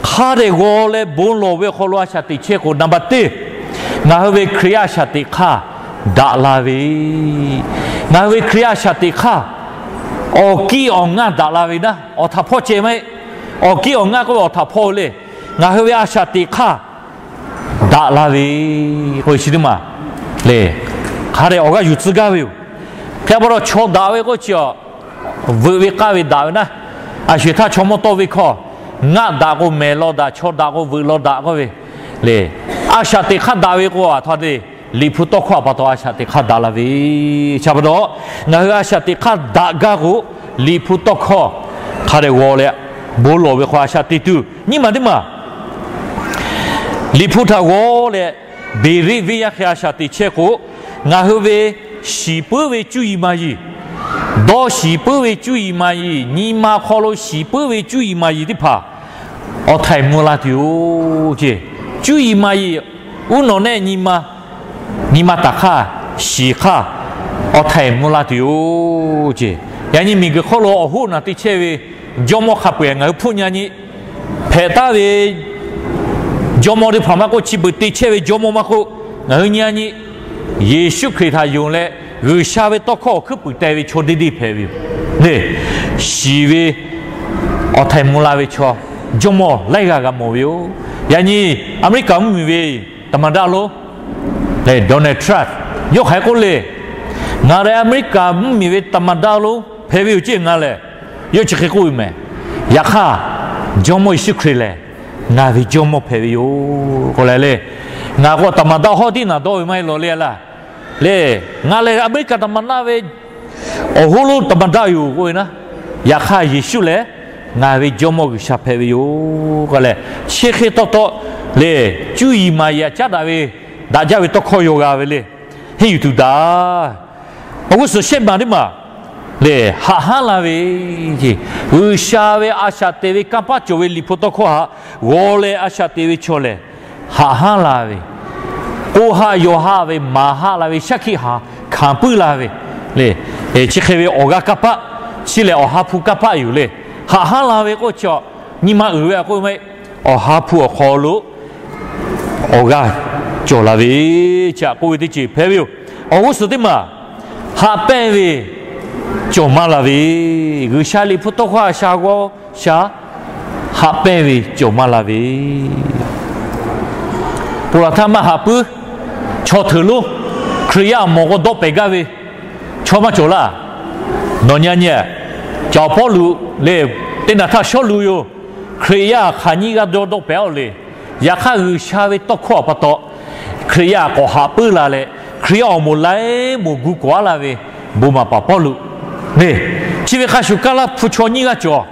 hk'a dehꞈ g'aw leh bon lawˬ ve awˬ hk'aw lo a shaꞈ teꞈ chehˇ k'o, naˍ baꞈ teˇ, ngaˬ hui ve Hkriꞈ yaˇ a shaꞈ teꞈ hk'aˇ daꞈ la ve, ngaˬ hui ve Hkriꞈ yaˇ a shaꞈ teꞈ hk'aˇ awˬ kiˇ awˬ ngaˇ daꞈ la ve naˉ, awˬ htaꞈ hpawˇ ceh maˇ heˆ. Awˬ kiˇ awˬ ngaˇ k'oˆ ve awˬ htaꞈ hpawˇ ve le. Ngaˬ hui ve a shaꞈ teꞈ hk'aˇ daꞈ la ve k'oˆ ve chi teˇ maˬ le, hk'a dehꞈ awˬ g'aˇ yuˬ tcuh gaˇ ve yoˬ. Hk'e pa taw chaw daꞈ ve k'oˆ chi a, veuꞈ ve k'aˇ ve daꞈ ve naˉ, a sho-eˬ htaˇ chaw mawˇ tawˆ ve hkawˇ, ngaˆ daꞈ k'o mehˬ law daꞈ, chaw daꞈ k'o veuꞈ law daꞈ k'oˆ ve le. A shaꞈ teꞈ hk'aˇ daꞈ ve k'o, a htoꞈ ma te, Liꞈ hpu tawˇ hkawˇ a pa taw a shaꞈ teꞈ hk'aˇ daꞈ la ve. Chi pa taw, ngaˬ hui a shaꞈ teꞈ hk'aˇ daꞈ gaˇ k'o, Liꞈ hpu tawˇ hkawˇ hk'a dehꞈ g'aw leh bon lawˬ ve hk'aw a shaꞈ teꞈ tuˬ nyiˇ maˬ teˇ maˬ Liꞈ hpu htaꞈ g'aw leh, beˍriˆ venˇ yaˇ hk'e a shaꞈ teꞈ chehˇ k'o, ngaˬ hui ve shiˍ puiˉ ve cuˇ yiˍ maˍ yiˍ, dawˇ shiˍ puiˉ ve cuˇ yiˍ maˍ yiˍ, nyi ma hk'aw lo shiˍ puiˉ ve cuˇ yiˍ maˍ yiˍ teˇ hpaˍ awˬ htaiˍ mvuh la tuˬ-oˬ ce. Cuˇ yiˍ maˍ yiˍ uˉ nawˬ nehˆ nyi ma, nyi ma taˍ hk'aˇ, shiˍ hk'aˇ awˬ htaiˍ mvuh la tuˬ-oˬ ce. Yaꞈ nyi miˬguiˬ hk'oˆ lo awˬ hoˉ naˬ te chehˇ ve jawˇmawˇ hk'a peu-eˬ ngaˬ hui hpuˇ nyi a nyi. Hpehꞈ taˍ ve jawˇmawˇ teˇ hpaˍ maˇ k'oˆ, chi beuꞈ te chehˇ ve jawˇmawˇ maˇ k'oˆ, ngaˬ hui nyi a nyi Yeˍsuˆ Hkriꞈ htaꞈ yonˍ leh, G'uiˬsha ve tawˇ hkawˇ awˬ hkuiˉ puiˍ teh ve chaw deˇ deˇ hpehꞈ ve yoˬ. Neˇ, shiˍ ve awˬ htaiˍ mvuh la ve chaw jawˇmawˇ laiˉ g'aˇ g'a mawˬ ve yoˬ. Yaꞈ nyi Aˍmeˍriˆkaˍ mvuhˇmiˬ ve သမ္မတ lonˉ, Donald Trump, yawˇ hk'aˬ hk'e k'oˆ le, Ngaˬ lehˬ Aˍmeˍriˆkaˍ mvuhˇmiˬ ve သမ္မတ lonˉ hpehꞈ ve yoˬ ce ngaˬ lehˬ. Yawˇ chi hk'e k'oˆ ve mehˍ. Yaꞈ hk'aˇ, Jawˇmawˇ Yeˍsuˆ Hkriꞈ lehˬ ngaˬ ve Jawˇmawˇ hpehꞈ ve yoˬ k'oˆ leh le. Ngaˬ k'o သမ္မတ hawˉ tiˉ naˬ dawˇ ve maˇ heˆ lawˬ le laˇ. Le, ngaˬ lehˬ Aˍmeˍriˆkaˍ သမ္မတ ve awˬ hoˉ lonˉ သမ္မတ yoˬ k'oˆ ve naˉ, yaꞈ hk'aˇ Yeˍsuˆ lehˬ ngaˬ ve Jawˇmawˇ G'uiˬsha hpehꞈ ve yoˬ k'oˆ leh, chi hk'e tawˆ tawˆ le, cuˇ yiˍ maˍ yiˍ aꞈ caˉ daꞈ ve, daꞈ jaˇ ve tawˇ hkawˇ yaw g'a ve le. Henˇ yuˬ tuˬ daꞈ. Awˬ g'uˇ suhˍ shehˆ maˬ teˇ maˬ lehˬ, haꞈ hanˉ la ve ce. G'uiˬsha ve a shaꞈ teꞈ ve kanˇ paˆ cawˬ ve Liꞈ hpu tawˇ hkawˇ htaꞈ g'aw leh a shaꞈ teꞈ ve chaw lehˬ, haꞈ hanˉ la ve, k'oˆ haˆ yaw haˆ ve, maˍ haˆ la ve, shaˉ hkiˆ haˍ hkanˍ puiˉ la ve le. Chi hk'e ve awˬ g'aˇ kanˇ paˆ, chi lehˬ awˬ ha hpu kanˇ paˆ yoˬ le. Haꞈ hanˉ la ve k'oˆ chi, nyi ma uiˍ ve a k'oˆ ve maˇ heˆ. Awˬ ha hpu awˬ hk'aw lo awˬ g'aˇ cawˬ la ve, chi htaꞈ k'oˆ ve teˇ ceuˬ hpehꞈ ve yoˬ. Awˬ g'uˇ suhˍ teˇ maˬ haꞈ pehnˇ ve cawˬ maˇ la ve, G'uiˬsha Liꞈ hpu tawˇ hkawˇ htaꞈ sha g'awˇ sha haꞈ pehnˇ ve cawˬ maˇ la ve, ponˬ laˬ htaˇ maˇ haꞈ puiˉ, chaw hteuꞈ lonˉ Hkriꞈ yaˇ awˬ moˍ k'o dawˆ pehˍ gaˇ ve chaw maˇ cawˬ laˇ. Nawˬ nyi nyi, caˬ Pawˇluꞈ lehˬ, teˇ naˬ htaˇ Sawˉluꞈ yoˬ. Hkriꞈ yaˇ hk'aˬ nyiˇ g'aˇ dawˇ dawˆ pehˍ-oˆ le. Yaꞈ hk'aˇ, G'uiˬsha ve tawˇ hkawˇ htaꞈ pa taw Hkriꞈ yaˇ k'awꞈ haꞈ puiˉ la leh, Hkriꞈ yaˇ awˬ moˍ laiˉ moˍ gu kawꞈ aˉ la ve bon maˍ paˍ Pawˇluꞈ le. Chi ve hk'a shuˍ, Kaˇlaˇ hpu chaw nyiˇ g'aˇ cawˬ,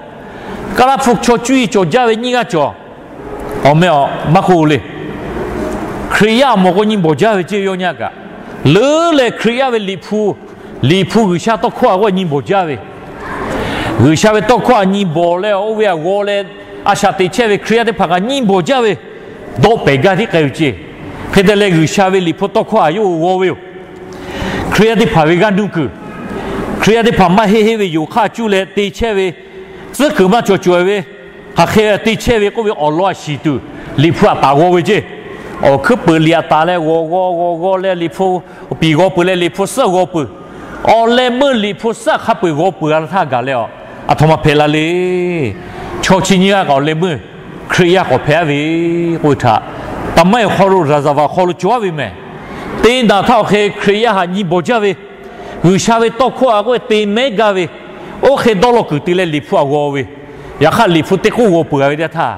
Kaˇlaˇ hpu chaw cuˇ yiˍ cawˬ jaˇ ve nyiˇ g'aˇ cawˬ. Awˬ meh awˬ maˇ k'oˆ le. Hkriꞈ yaˇ awˬ moˍ k'o nyi bawˬ jaˇ ve ceˇ, yawˇ nyaˇ kaꞈ leuˉ leh Hkriꞈ yaˇ ve Liꞈ hpu, Liꞈ hpu G'uiˬsha tawˇ hkawˇ htaꞈ k'oˆ nyi bawˬ jaˇ ve, G'uiˬsha ve tawˇ hkawˇ htaꞈ nyi bawˬ leh oˇ ve htaꞈ g'aw leh a shaꞈ teꞈ chehˇ ve Hkriꞈ yaˇ teˇ hpaˍ kaꞈ nyi bawˬ jaˇ ve, dawˆ pehˍ gaˇ tiˉ k'ai ve ceˇ. Hk'e te leh, G'uiˬsha ve Liꞈ hpu tawˇ hkawˇ htaꞈ yawˇ hui g'aw ve yoˬ. Hkriꞈ yaˇ teˇ hpaˍ ve g'aˇ nuˇ kuiˬ, Hkriꞈ yaˇ teˇ hpaˍ maˇ heˆ heˆ ve yoˬ hk'aˇ cuˇ leh te chehˇ ve, tcuhˉ kuiˬ maˇ cawˬ cawˬ ve, hk'aˬ hk'e te chehˇ ve k'oˆ ve awˬ lawn a shiˍ tuˬ, Liꞈ hpu htaꞈ taˍ g'aw ve ceˇ. Awˬ hkuiˉ peuˬ liꞈ htaꞈ taˍ leh g'aw g'aw g'aw g'aw leh Liꞈ hpu piˍ g'aw peuˬ leh Liꞈ hpu suhˉ g'aw peuˬ. Awˬ leh meuˇ Liꞈ hpu suhˉ hk'a peu-eˬ g'aw peuˬ a htaˇ gaˬ leh, a htoꞈ ma hpehꞈ la le. Chaw chi nyiˇ g'aˇ kaꞈ awˬ leh meuˇ Hkriꞈ yaˇ k'awꞈ hpehꞈ a ve k'oˆ ve htaꞈ, taˍ maˇ ehˍ hk'aw lo, Raˍzaˍvaˍ hk'aw lo cawˬ a ve mehˍ. Teˇ naˬ htaˇ awˬ hk'e Hkriꞈ yaˇ htaꞈ nyi bawˬ jaˇ ve, G'uiˬsha ve tawˇ hkawˇ htaꞈ k'oˆ ve te mehˉ gaˇ ve, oˇ hk'e dawˇ law kuiˬ te leh Liꞈ hpu htaꞈ g'aw ve, yaꞈ hk'aˇ Liꞈ hpu teˇ k'oˆ g'aw peuˬ a ve teˇ htaˇ,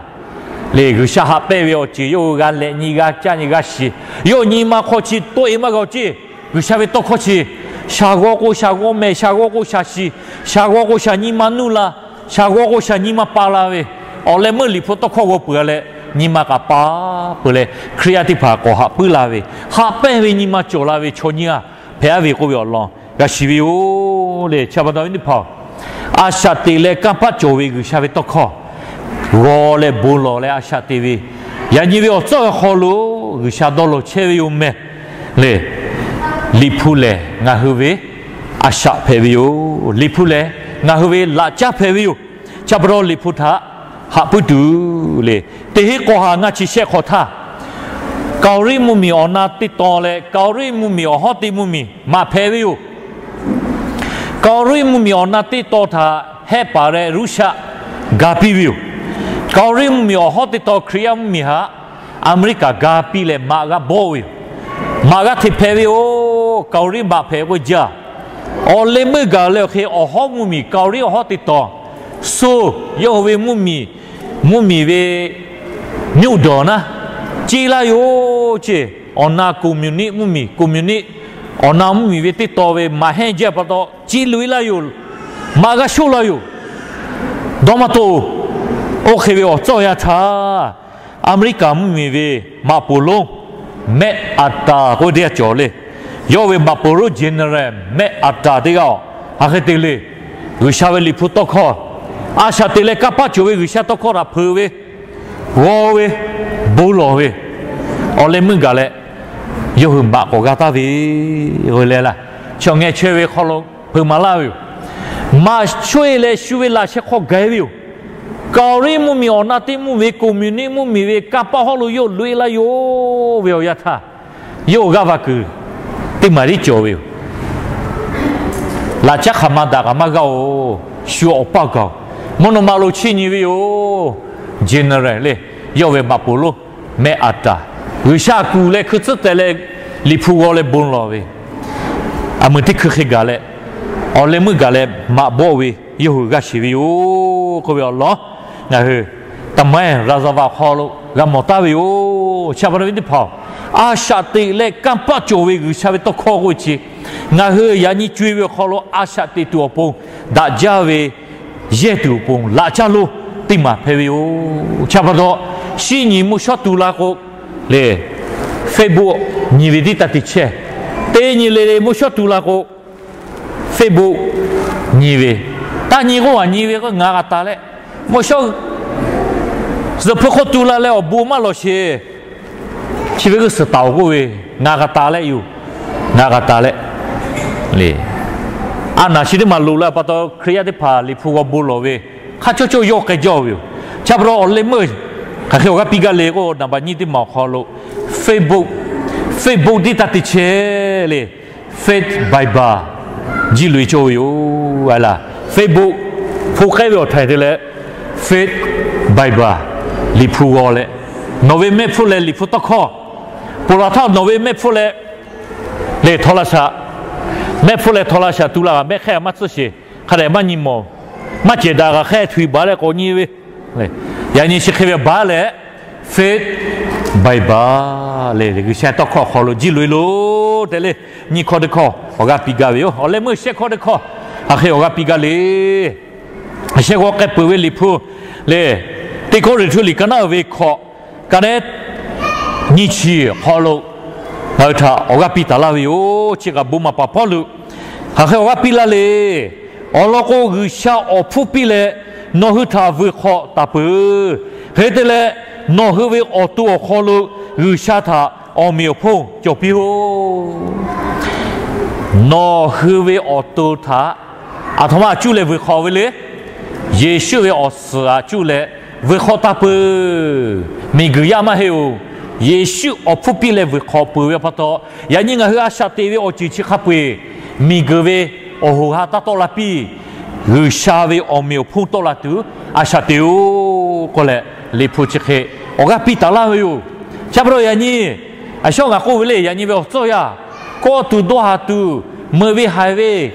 lehˬ G'uiˬsha haꞈ pehnˇ ve awˬ ceuˬ yawˇ hui g'a lehꞈ nyi, g'a caˇ nyi, g'a shiˍ. Yawˇ nyi ma hk'aw chi tawˆ e maˇ g'a-o ceˇ. G'uiˬsha ve tawˇ hkawˇ chi shaˍ g'aw k'o shaˍ g'aw mehˍ, shaˍ g'aw k'o shaˍ shiˍ, shaˍ g'aw k'o shaˍ nyi ma nuˇ la, shaˍ g'aw k'o shaˍ nyi ma pa la ve, awˬ leh meuˇ Liꞈ hpu tawˇ hkawˇ g'aw peuˬ a leh, nyi ma k'aꞈ pa peuˬ leh, Hkriꞈ yaˇ teˇ hpaˍ k'awꞈ haꞈ puiˉ la ve, haꞈ pehnˇ ve nyi ma cawˬ la ve chaw nyiˇ g'aˇ hpehꞈ a ve k'oˆ ve awˬ lawn g'a shiˍ ve yoˬ le. Chi pa taw, awˬ viˉ teˇ hpaˍ-oˬ, a shaꞈ teꞈ leh kanˇ paˆ cawˬ ve G'uiˬsha ve tawˇ hkawˇ g'aw leh bon lawˬ leh a shaꞈ teꞈ ve, yaꞈ nyi ve awˬ tcuhˉ awˬ hk'aw lo G'uiˬsha dawˇ law chehˇ ve yoˬ mehˍ le. Liꞈ hpu lehˬ ngaˬ hui ve a shaꞈ hpehꞈ ve yoˬ. Liꞈ hpu lehˬ ngaˬ hui ve laꞈ caˉ hpehꞈ ve yoˬ. Chi pa taw, Liꞈ hpu htaꞈ haꞈ puiˉ tuˬ le. Teˇ hinˉ k'awˇ ha ngaˇ chi shehˆ hk'awꞈ htaˇ, Kaoˍriˆ mvuhˇmiˬ awˬ na teˇ tawn leh Kaoˍriˆ mvuhˇmiˬ awˬ hawˉ teˇ mvuhˇmiˬ maꞈ hpehꞈ ve yoˬ. Kaoˍriˆ mvuhˇmiˬ awˬ na teˇ tawn htaꞈ hehˆ paˍ leh Russia ga piˇ ve yoˬ. Kaoˍriˆ mvuhˇmiˬ awˬ hawˉ teˇ tawn Hkriꞈ yaˇ mvuhˇmiˬ htaꞈ Aˍmeˍriˆkaˍ ga piˇ leh maꞈ g'a bawˆ ve yoˬ. Maꞈ g'a hteꞈ hpehꞈ ve yoˬ. Kaoˍriˆ maꞈ hpehꞈ k'oˆ jaˇ. Awˬ leh meuˇ gaˬ leh awˬ hk'e awˬ hawˉ mvuhˇmiˬ, Kaoˍriˆ awˬ hawˉ teˇ tawn, Soˇ yawˇ hui ve mvuhˇmiˬ, mvuhˇmiˬ ve မြို့တော် naˉ ciˇ laˇ yoˬ ceˇ. Awˬ na communist mvuhˇmiˬ, communist awˬ na mvuhˇmiˬ ve teˇ tawn ve maꞈ hehnˇ jaˇ pa taw ciˇ loꞈ e laˇ yoˬ. Maꞈ g'a shoˆ laˇ yoˬ. Dawˇ maˇ tawˆ-oˬ. Oˇ hk'e ve awˬ tcuhˉ awˬ yanˇ htaˇ, Aˍmeˍriˆkaˍ mvuhˇmiˬ ve maꞈ poˍ lonˉ MacArthur k'oˆ ve teˇ g'aˇ cawˬ le. Yawˇ ve maꞈ poˍ lonˉ General MacArthur teˇ g'aˇ-oˬ, hk'aˬ hk'e te le. G'uiˬsha ve Liꞈ hpu tawˇ hkawˇ, a shaꞈ teꞈ leh kanˇ paˆ cawˬ ve G'uiˬsha tawˇ hkawˇ htaꞈ hpeuꞈ ve, g'aw ve, bon lawˬ ve, awˬ leh meuˇ gaˬ leh yawˇ hui maꞈ k'awꞈ g'a taˍ ve, g'aw leh laˇ. Chi awˬ ngeh chaweh ve hk'aw lo hpeuꞈ maˍ laˇ ve yoˬ. Maꞈ chaweh leh shu ve laꞈ sheh hk'aw gaˬ e ve yoˬ. Kaoˍriˆ mvuhˇmiˬ awˬ na teˇ mvuhˇmiˬ ve, communist mvuhˇmiˬ ve kanˇ paˆ hawˉ lo yawˇ loꞈ e laˇ yoˬ ve awˬ yanˇ htaˇ, yawˇ g'aˇ va kuiˬ teˇ maˬ tiˉ cawˬ ve yoˬ. Laꞈ caˉ hk'aˬ ma daꞈ kaꞈ maˇ g'aˇ-oˬ. Shu awˬ paˇ gaˬ-oˬ. Mvuhˇ naw ma lo chiˇ nyi ve yoˬ. General le, yawˇ ve maꞈ poˍ lonˉ MacArthur, G'uiˬsha kuˬ leh hkui tcuhˉ teh leh Liꞈ hpu g'aw leh bon lawˬ ve, aˬ muiˬ teˇ hkui hk'e gaˬ leh, awˬ leh meuˇ gaˬ leh maꞈ bawˆ ve yawˇ hui g'aˇ sheˍ ve yoˬ k'oˆ ve awˬ lawn ngaˬ hui သမိုင်းရာဇဝင် awˬ hk'aw lo g'a mawˬ taˍ ve yoˬ. Chi pa taw, awˬ viˉ teˇ hpaˍ-oˬ, a shaꞈ teꞈ leh kanˇ paˆ cawˬ ve G'uiˬsha ve tawˇ hkawˇ k'oˆ ve chi, ngaˬ hui yaꞈ nyi co-e ve awˬ hk'aw lo a shaꞈ teꞈ tuˬ awˬ pon, daꞈ jaˇ ve yehˇ tuˬ awˬ pon laꞈ caˉ lonˉ teˇ maˬ hpehꞈ ve yoˬ. Chi pa taw, shinˉ nyi mvuhˇ shawˉ tu la k'o, le, Facebook nyi ve tiˉ taˇ te chehˇ. Teˇ nyi le le mvuhˇ shawˉ tu la k'o, Facebook nyi ve, taˇ nyi k'oˆ a nyi ve k'o ngaˬ g'a taˍ leh, mvuhˇ shawˉ zuhꞈ hpu hk'oˆ tu la leh awˬ bon maˇ lawˬ sheˍ. Chi ve g'uˇ suhˍ taˍ-oˬ k'oˆ ve, ngaˬ g'a taˍ leh yoˬ. Ngaˬ g'a taˍ leh, le, a naˬ chi teˇ maˬ loꞈ la pa taw Hkriꞈ yaˇ teˇ hpaˍ Liꞈ hpu g'aw bon lawˬ ve, hk'a cawˇ cawˇ yawˇ k'ai jaˇ ve yoˬ. Chi pa taw awˬ leh meuˇ hk'aˬ hk'e awˬ g'aˇ piˇ gaˇ le k'o, naˍ baꞈ nyiˇ teˇ maˬ awˬ hk'aw lo Facebook, Facebook tiˉ taˇ te chehˇ le. Faith Bible jiˇ loꞈ-e cawˇ ve yoˬ. A laˬ, Facebook hpu k'ehˉ ve awˬ htaiˍ te leh Faith Bible, Liꞈ hpu g'aw leh, nawˬ ve mehˆ hpfuhˇ leh Liꞈ hpu tawˇ hkawˇ, ponˬ laˬ htaˇ nawˬ ve mehˆ hpfuhˇ leh lehˬ htawˇ laˇ shaꞈ, mehˆ hpfuhˇ leh htawˇ laˇ shaꞈ tu la g'a mehˆ hk'e maˇ tsuhˇ sheˍ. Hk'a dehꞈ maˇ nyi mawˬ, maˇ cehˬ daꞈ g'a hk'e htu-e baˬ leh k'awꞈ nyi ve. Yaꞈ nyi chi hk'e ve baˬ leh Faith Bible le, G'uiˬsha tawˇ hkawˇ awˬ hk'aw lo jiˇ loꞈ-e loˬ tehꞈ le, nyi hkawˇ teˇ hkawˇ awˬ g'aˇ piˇ gaˇ ve yoˬ. Awˬ leh meuˇ shehˆ hkawˇ teˇ hkawˇ hk'aˬ hk'e awˬ g'aˇ piˇ gaˇ le. Shehˆ g'awˇ k'ehˆ peuˬ ve Liꞈ hpu le, Teˇ Kawˇrenˍhtuˆ liꞈ ka naˉ uiˍ ve hkawꞈ, ka nehˉ nyiˇ chi awˬ hk'aw lo ngaˬ hui htaꞈ awˬ g'aˇ piˇ taˍ laˇ ve yoˬ. Chi kaꞈ bon maˍ paˍ Pawˇluꞈ hk'aˬ hk'e awˬ g'aˇ piˇ laˇ le. Awˬ lawn k'o, G'uiˬsha awˬ hpfuhˇ piˇ leh nawˬ hui htaꞈ vuiˬ hk'awꞈ taˍ peuˬ. Hk'e te leh, nawˬ hui ve awˬ to awˬ hk'aw lo G'uiˬsha htaꞈ awˬ meꞈ awˬ hponˇ cawˬ piˇ-oˆ. Nawˬ hui ve awˬ to htaꞈ aˬ htoꞈ ma cuˇ leh vuiˬ hk'awꞈ ve le. Yeˍsuˆ ve awˬ suhˍ aꞈ cuˇ leh vuiˬ hk'awꞈ taˍ peuˬ. Miˬguiˬ yaˇ maˇ heˆ-oˬ. Yeˍsuˆ awˬ hpfuhˇ piˇ leh vuiˬ hk'awꞈ peuˬ ve pa taw, yaꞈ nyi ngaˬ hui a shaꞈ teꞈ ve awˬ ceuˬ chi hk'a peu-eˬ miˬguiˬ ve awˬ hoꞈ ha taˇ tawˆ la piˇ. G'uiˬsha ve awˬ meꞈ awˬ hponˇ tawˆ la tuˬ a shaꞈ teꞈ-oˬ k'oˆ leh, Liꞈ hpu chi hk'e awˬ g'aˇ piˇ taˍ laˇ ve yoˬ. Chi pa taw yaꞈ nyi a shaꞈ ngaˬ k'oˆ ve le, yaꞈ nyi ve awˬ tcuhˇ yaˇ kawˆ tuˬ dawˇ haˍ tuˬ meuꞈ ve haiˬ ve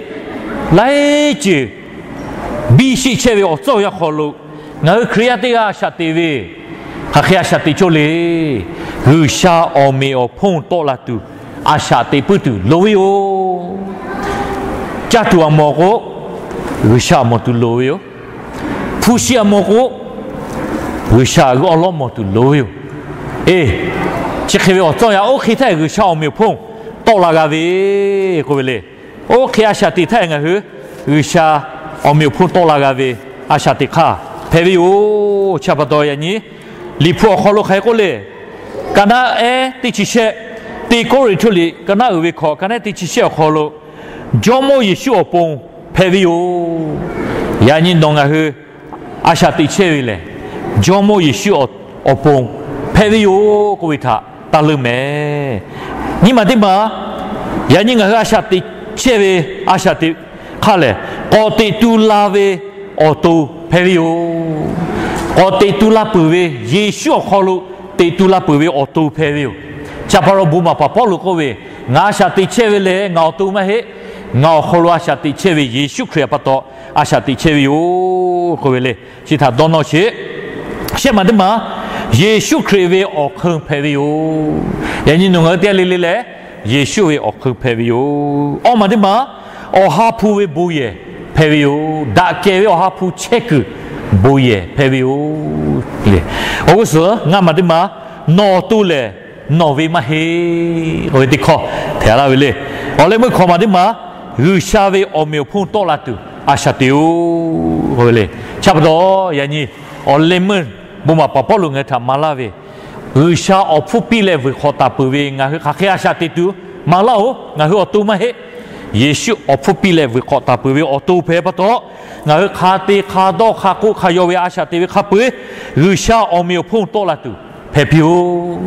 laiˉ ceuˬ biˇ sheˆ chehˇ ve awˬ tcuhˇ yaˇ hk'aw lo ngaˬ hui Hkriꞈ yaˇ teˇ g'aˇ a shaꞈ teꞈ ve, hk'aˬ hk'e a shaꞈ teꞈ cawˇ le. G'uiˬsha awˬ meꞈ awˬ hponˇ tawˆ la tuˬ a shaꞈ teꞈ puiˉ tuˬ loˍ ve yoˬ. Caˇ tuˬ aꞈ mawˬ k'o, G'uiˬsha aꞈ mawˬ tuˬ loˍ ve yoˬ. Hpu shi aꞈ mawˬ k'o, G'uiˬsha awˬ lawˉ mawˬ tuˬ loˍ ve yoˬ. Eˬ, chi hk'e ve awˬ tcuhˇ yaˇ oˇ hk'e htaˇ G'uiˬsha awˬ meꞈ awˬ hponˇ tawˆ la g'a ve k'oˆ ve le. Oˇ hk'e a shaꞈ teꞈ htaˇ ngaˬ hui G'uiˬsha awˬ meꞈ awˬ hponˇ tawˆ la g'a ve a shaꞈ teꞈ hk'aˇ hpehꞈ ve yoˬ. Chi pa taw yaꞈ nyi Liꞈ hpu awˬ hk'aw lo hk'aˬ hk'e k'oˆ le. Ka naˉ ehˉ teˇ chi shehˆ, Teˇ Kawˇrenˍhtuˆ liꞈ ka naˉ uiˍ ve hkawꞈ ka naˉ teˇ chi shehˆ awˬ hk'aw lo, Jawˇmawˇ Yeˍsuˆ awˬ pon hpehꞈ ve yoˬ. Yaꞈ nyi nawˬ ngaˬ hui a shaꞈ teꞈ chehˇ ve lehˬ, Jawˇmawˇ Yeˍsuˆ awˬ pon hpehꞈ ve yoˬ k'oˆ ve htaꞈ taˇ leuˆ mehˍ. Nyiˇ maˬ teˇ maˬ, yaꞈ nyi ngaˬ hui a shaꞈ teꞈ chehˇ ve a shaꞈ teꞈ hk'aˇ lehˬ, k'awꞈ teꞈ tu la ve awˬ to hpehꞈ ve yoˬ. K'awꞈ teꞈ tu la peuˬ ve Yeˍsuˆ awˬ hk'aw lo teꞈ tu la peuˬ ve awˬ to hpehꞈ ve yoˬ. Chi pa taw bon maˍ paˍ Pawˇluꞈ k'oˆ ve, Ngaˬ a shaꞈ teꞈ chehˇ ve lehˬ ngaˬ awˬ to maˇ heˆ. Ngaˬ awˬ hk'aw lo a shaꞈ teꞈ chehˇ ve Yeˍsuˆ Hkriꞈ pa taw a shaꞈ teꞈ chehˇ ve yoˬ k'oˆ ve le. Chi htaꞈ dawˇ nawˇ sheˍ. Shehˆ maˬ teˇ maˬ, Yeˍsuˆ Hkriꞈ ve awˬ hk'eun hpehꞈ ve yoˬ. Yaꞈ nyi nawˬ ngaˬ hui teˇ g'aˇ le le lehˬ, Yeˍsuˆ ve awˬ hk'eun hpehꞈ ve yoˬ. Awˇ maˬ teˇ maˬ, Awˬ ha hpu ve bon yehˬ hpehꞈ ve yoˬ. Daꞈ kehˬ ve Awˬ ha hpu chehˇ kuiˬ bon yehˬ hpehꞈ ve yoˬ. Awˬ g'uˇ suhˍ ngaˇ maˬ teˇ maˬ, nawˬ awˬ to lehˬ nawˬ ve maˇ heˆ k'oˆ ve teˇ hkawˇ hpehꞈ laˇ ve le. Awˬ leh meuˇ hkawꞈ maˬ teˇ maˬ, G'uiˬsha ve awˬ meꞈ awˬ hponˇ tawˆ la tuˬ a shaꞈ teꞈ-oˬ k'oˆ ve le. Chi pa taw yaꞈ nyi awˬ leh meuˇ bon maˍ paˍ Pawˇluꞈ ngaˬ hui htaꞈ maˍ laˇ ve, G'uiˬsha awˬ hpfuhˇ piˇ leh vuiˬ hk'awꞈ taˍ peuˬ ve ngaˬ hui hk'aˬ hk'e a shaꞈ teꞈ tuˬ maˍ laˇ-oˬ. Ngaˬ hui awˬ to maˇ heˆ. Yeˍsuˆ awˬ hpfuhˇ piˇ leh vuiˬ hk'awꞈ taˍ peuˬ ve awˬ to hpehꞈ pa taw, ngaˬ hui hk'a te hk'a dawˇ hk'a k'oˆ hk'a yaw ve a shaꞈ teꞈ ve hk'a peu-eˬ, G'uiˬsha awˬ meꞈ awˬ hponˇ tawˆ la tuˬ hpehꞈ piˇ-oˬ.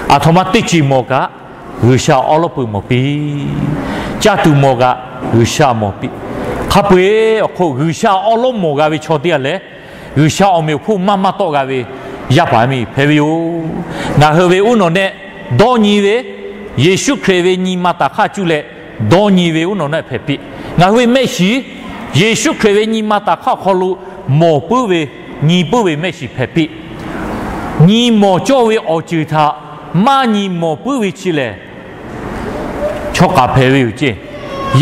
Aˬ htoꞈ ma teˇ ceuˬ mawˬ kaꞈ, G'uiˬsha awˉ lawˉ peuˬ mawˬ piˇ. Caˇ tuˬ mawˬ kaꞈ, G'uiˬsha mawˬ piˇ. Hk'a peu-eˬ awˬ hk'oˆ G'uiˬsha awˉ lawˉ mawˬ g'a ve chaw teˇ g'aˇ lehˬ, G'uiˬsha awˬ meꞈ awˬ hponˇ maˇ maˇ tawˆ g'a ve yaˇ paˍ yaˇ miˇ hpehꞈ ve yoˬ. Ngaˬ hui ve uˉ nawˬ nehˆ dawˇ nyi ve, Yeˍsuˆ Hkriꞈ ve nyi ma taˍ hk'aˇ cuˇ leh dawˇ nyi ve uˉ nawˬ nehˆ hpehꞈ piˇ. Ngaˬ hui ve mehˆ shiˍ Yeˍsuˆ Hkriꞈ ve nyi ma taˍ hk'aˇ awˬ hk'aw lo mawˬ puiˉ ve, nyi puiˉ ve mehˆ shiˍ hpehꞈ piˇ. Nyi mawˬ cawˇ ve awˬ ceuˬ htaꞈ maˇ nyi mawˬ puiˉ ve chi lehˬ, chaw k'aˍ hpehꞈ ve yoˬ ceˇ.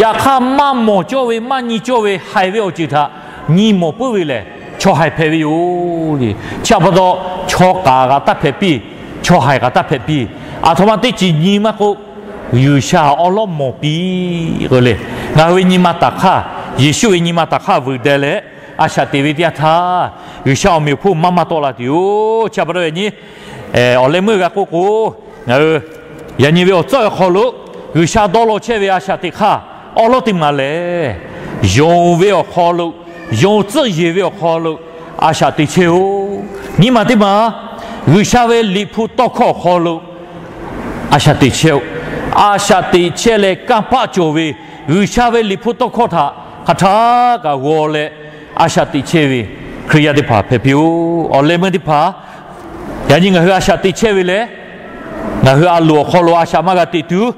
Yaꞈ hk'aˇ, maˇ mawˬ cawˇ ve, maˇ nyi cawˇ ve haiˬ ve awˬ ceuˬ htaꞈ nyi mawˬ puiˉ ve lehˬ, chaw haiˬ hpehꞈ ve yoˬ. Chi pa taw, chaw k'aˍ kaꞈ taˇ hpehꞈ piˇ, chaw haiˬ kaꞈ taˇ hpehꞈ piˇ. Aˬ htoꞈ ma teˇ ceuˬ nyi maˇ k'oˆ, G'uiˬsha awˉ lawˉ mawˬ piˇ k'o le. Ngaˬ hui ve nyi ma taˍ hk'aˇ, Yeˍsuˆ ve nyi ma taˍ hk'aˇ vuiˬ deh leh a shaꞈ teꞈ ve teˇ yanˇ htaˇ, G'uiˬsha awˬ meꞈ awˬ hponˇ maˇ maˇ tawˆ la tuˬ yoˬ. Chi pa taw yaꞈ nyi, awˬ leh meuˇ g'a k'oˆ k'o, ngaˬ hui yaꞈ nyi ve awˬ tcuhˉ awˬ hk'aw lo G'uiˬsha dawˇ law chehˇ ve a shaꞈ teꞈ hk'aˇ awˉ lawˉ teˇ maˬ lehˬ, yonˍ ve awˬ hk'aw lo, yonˍ tcuhˆ yeˬ ve awˬ hk'aw lo a shaꞈ teꞈ chehˇ-oˬ. Nyiˇ maˬ teˇ maˬ, G'uiˬsha ve Liꞈ hpu tawˇ hkawˇ awˬ hk'aw lo A shaꞈ teꞈ chehˇ-oˆ. A shaꞈ teꞈ chehˇ leh kanˇ paˆ cawˬ ve G'uiˬsha ve Liꞈ hpu tawˇ hkawˇ htaꞈ hk'aˬ htaˇ kaꞈ g'aw leh a shaꞈ teꞈ chehˇ ve Hkriꞈ yaˇ teˇ hpaˍ hpehꞈ piˇ-oˆ. Awˬ leh meuˇ teˇ hpaˍ, yaꞈ nyi ngaˬ hui a shaꞈ teꞈ chehˇ ve lehˬ, ngaˬ hui a loˍ awˬ hk'aw lo a shaꞈ maˇ g'a teꞈ tuˬ,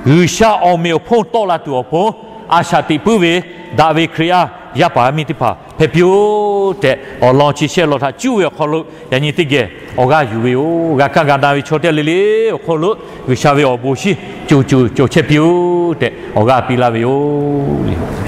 G'uiˬsha awˬ meꞈ awˬ hponˇ tawˆ la tuˬ awˬ pon a shaꞈ teꞈ puiˉ ve daꞈ ve Hkriꞈ yaˇ yaˇ paˍ yaˇ miˇ teˇ hpaˍ hpehꞈ piˇ-oˆ tehꞈ, awˬ lawn chi shehˆ law htaꞈ cuˇ ve awˬ hk'aw lo yaꞈ nyi teˇ geh awˬ g'aˇ yuˬ ve yoˬ. G'a kaˇ g'a na ve chaw teˇ g'aˇ le le awˬ hk'aw lo G'uiˬsha ve awˬ bon shinˉ co co cawˬ chehˇ piˇ-oˆ tehꞈ awˬ g'aˇ piˇ laˇ ve yoˬ.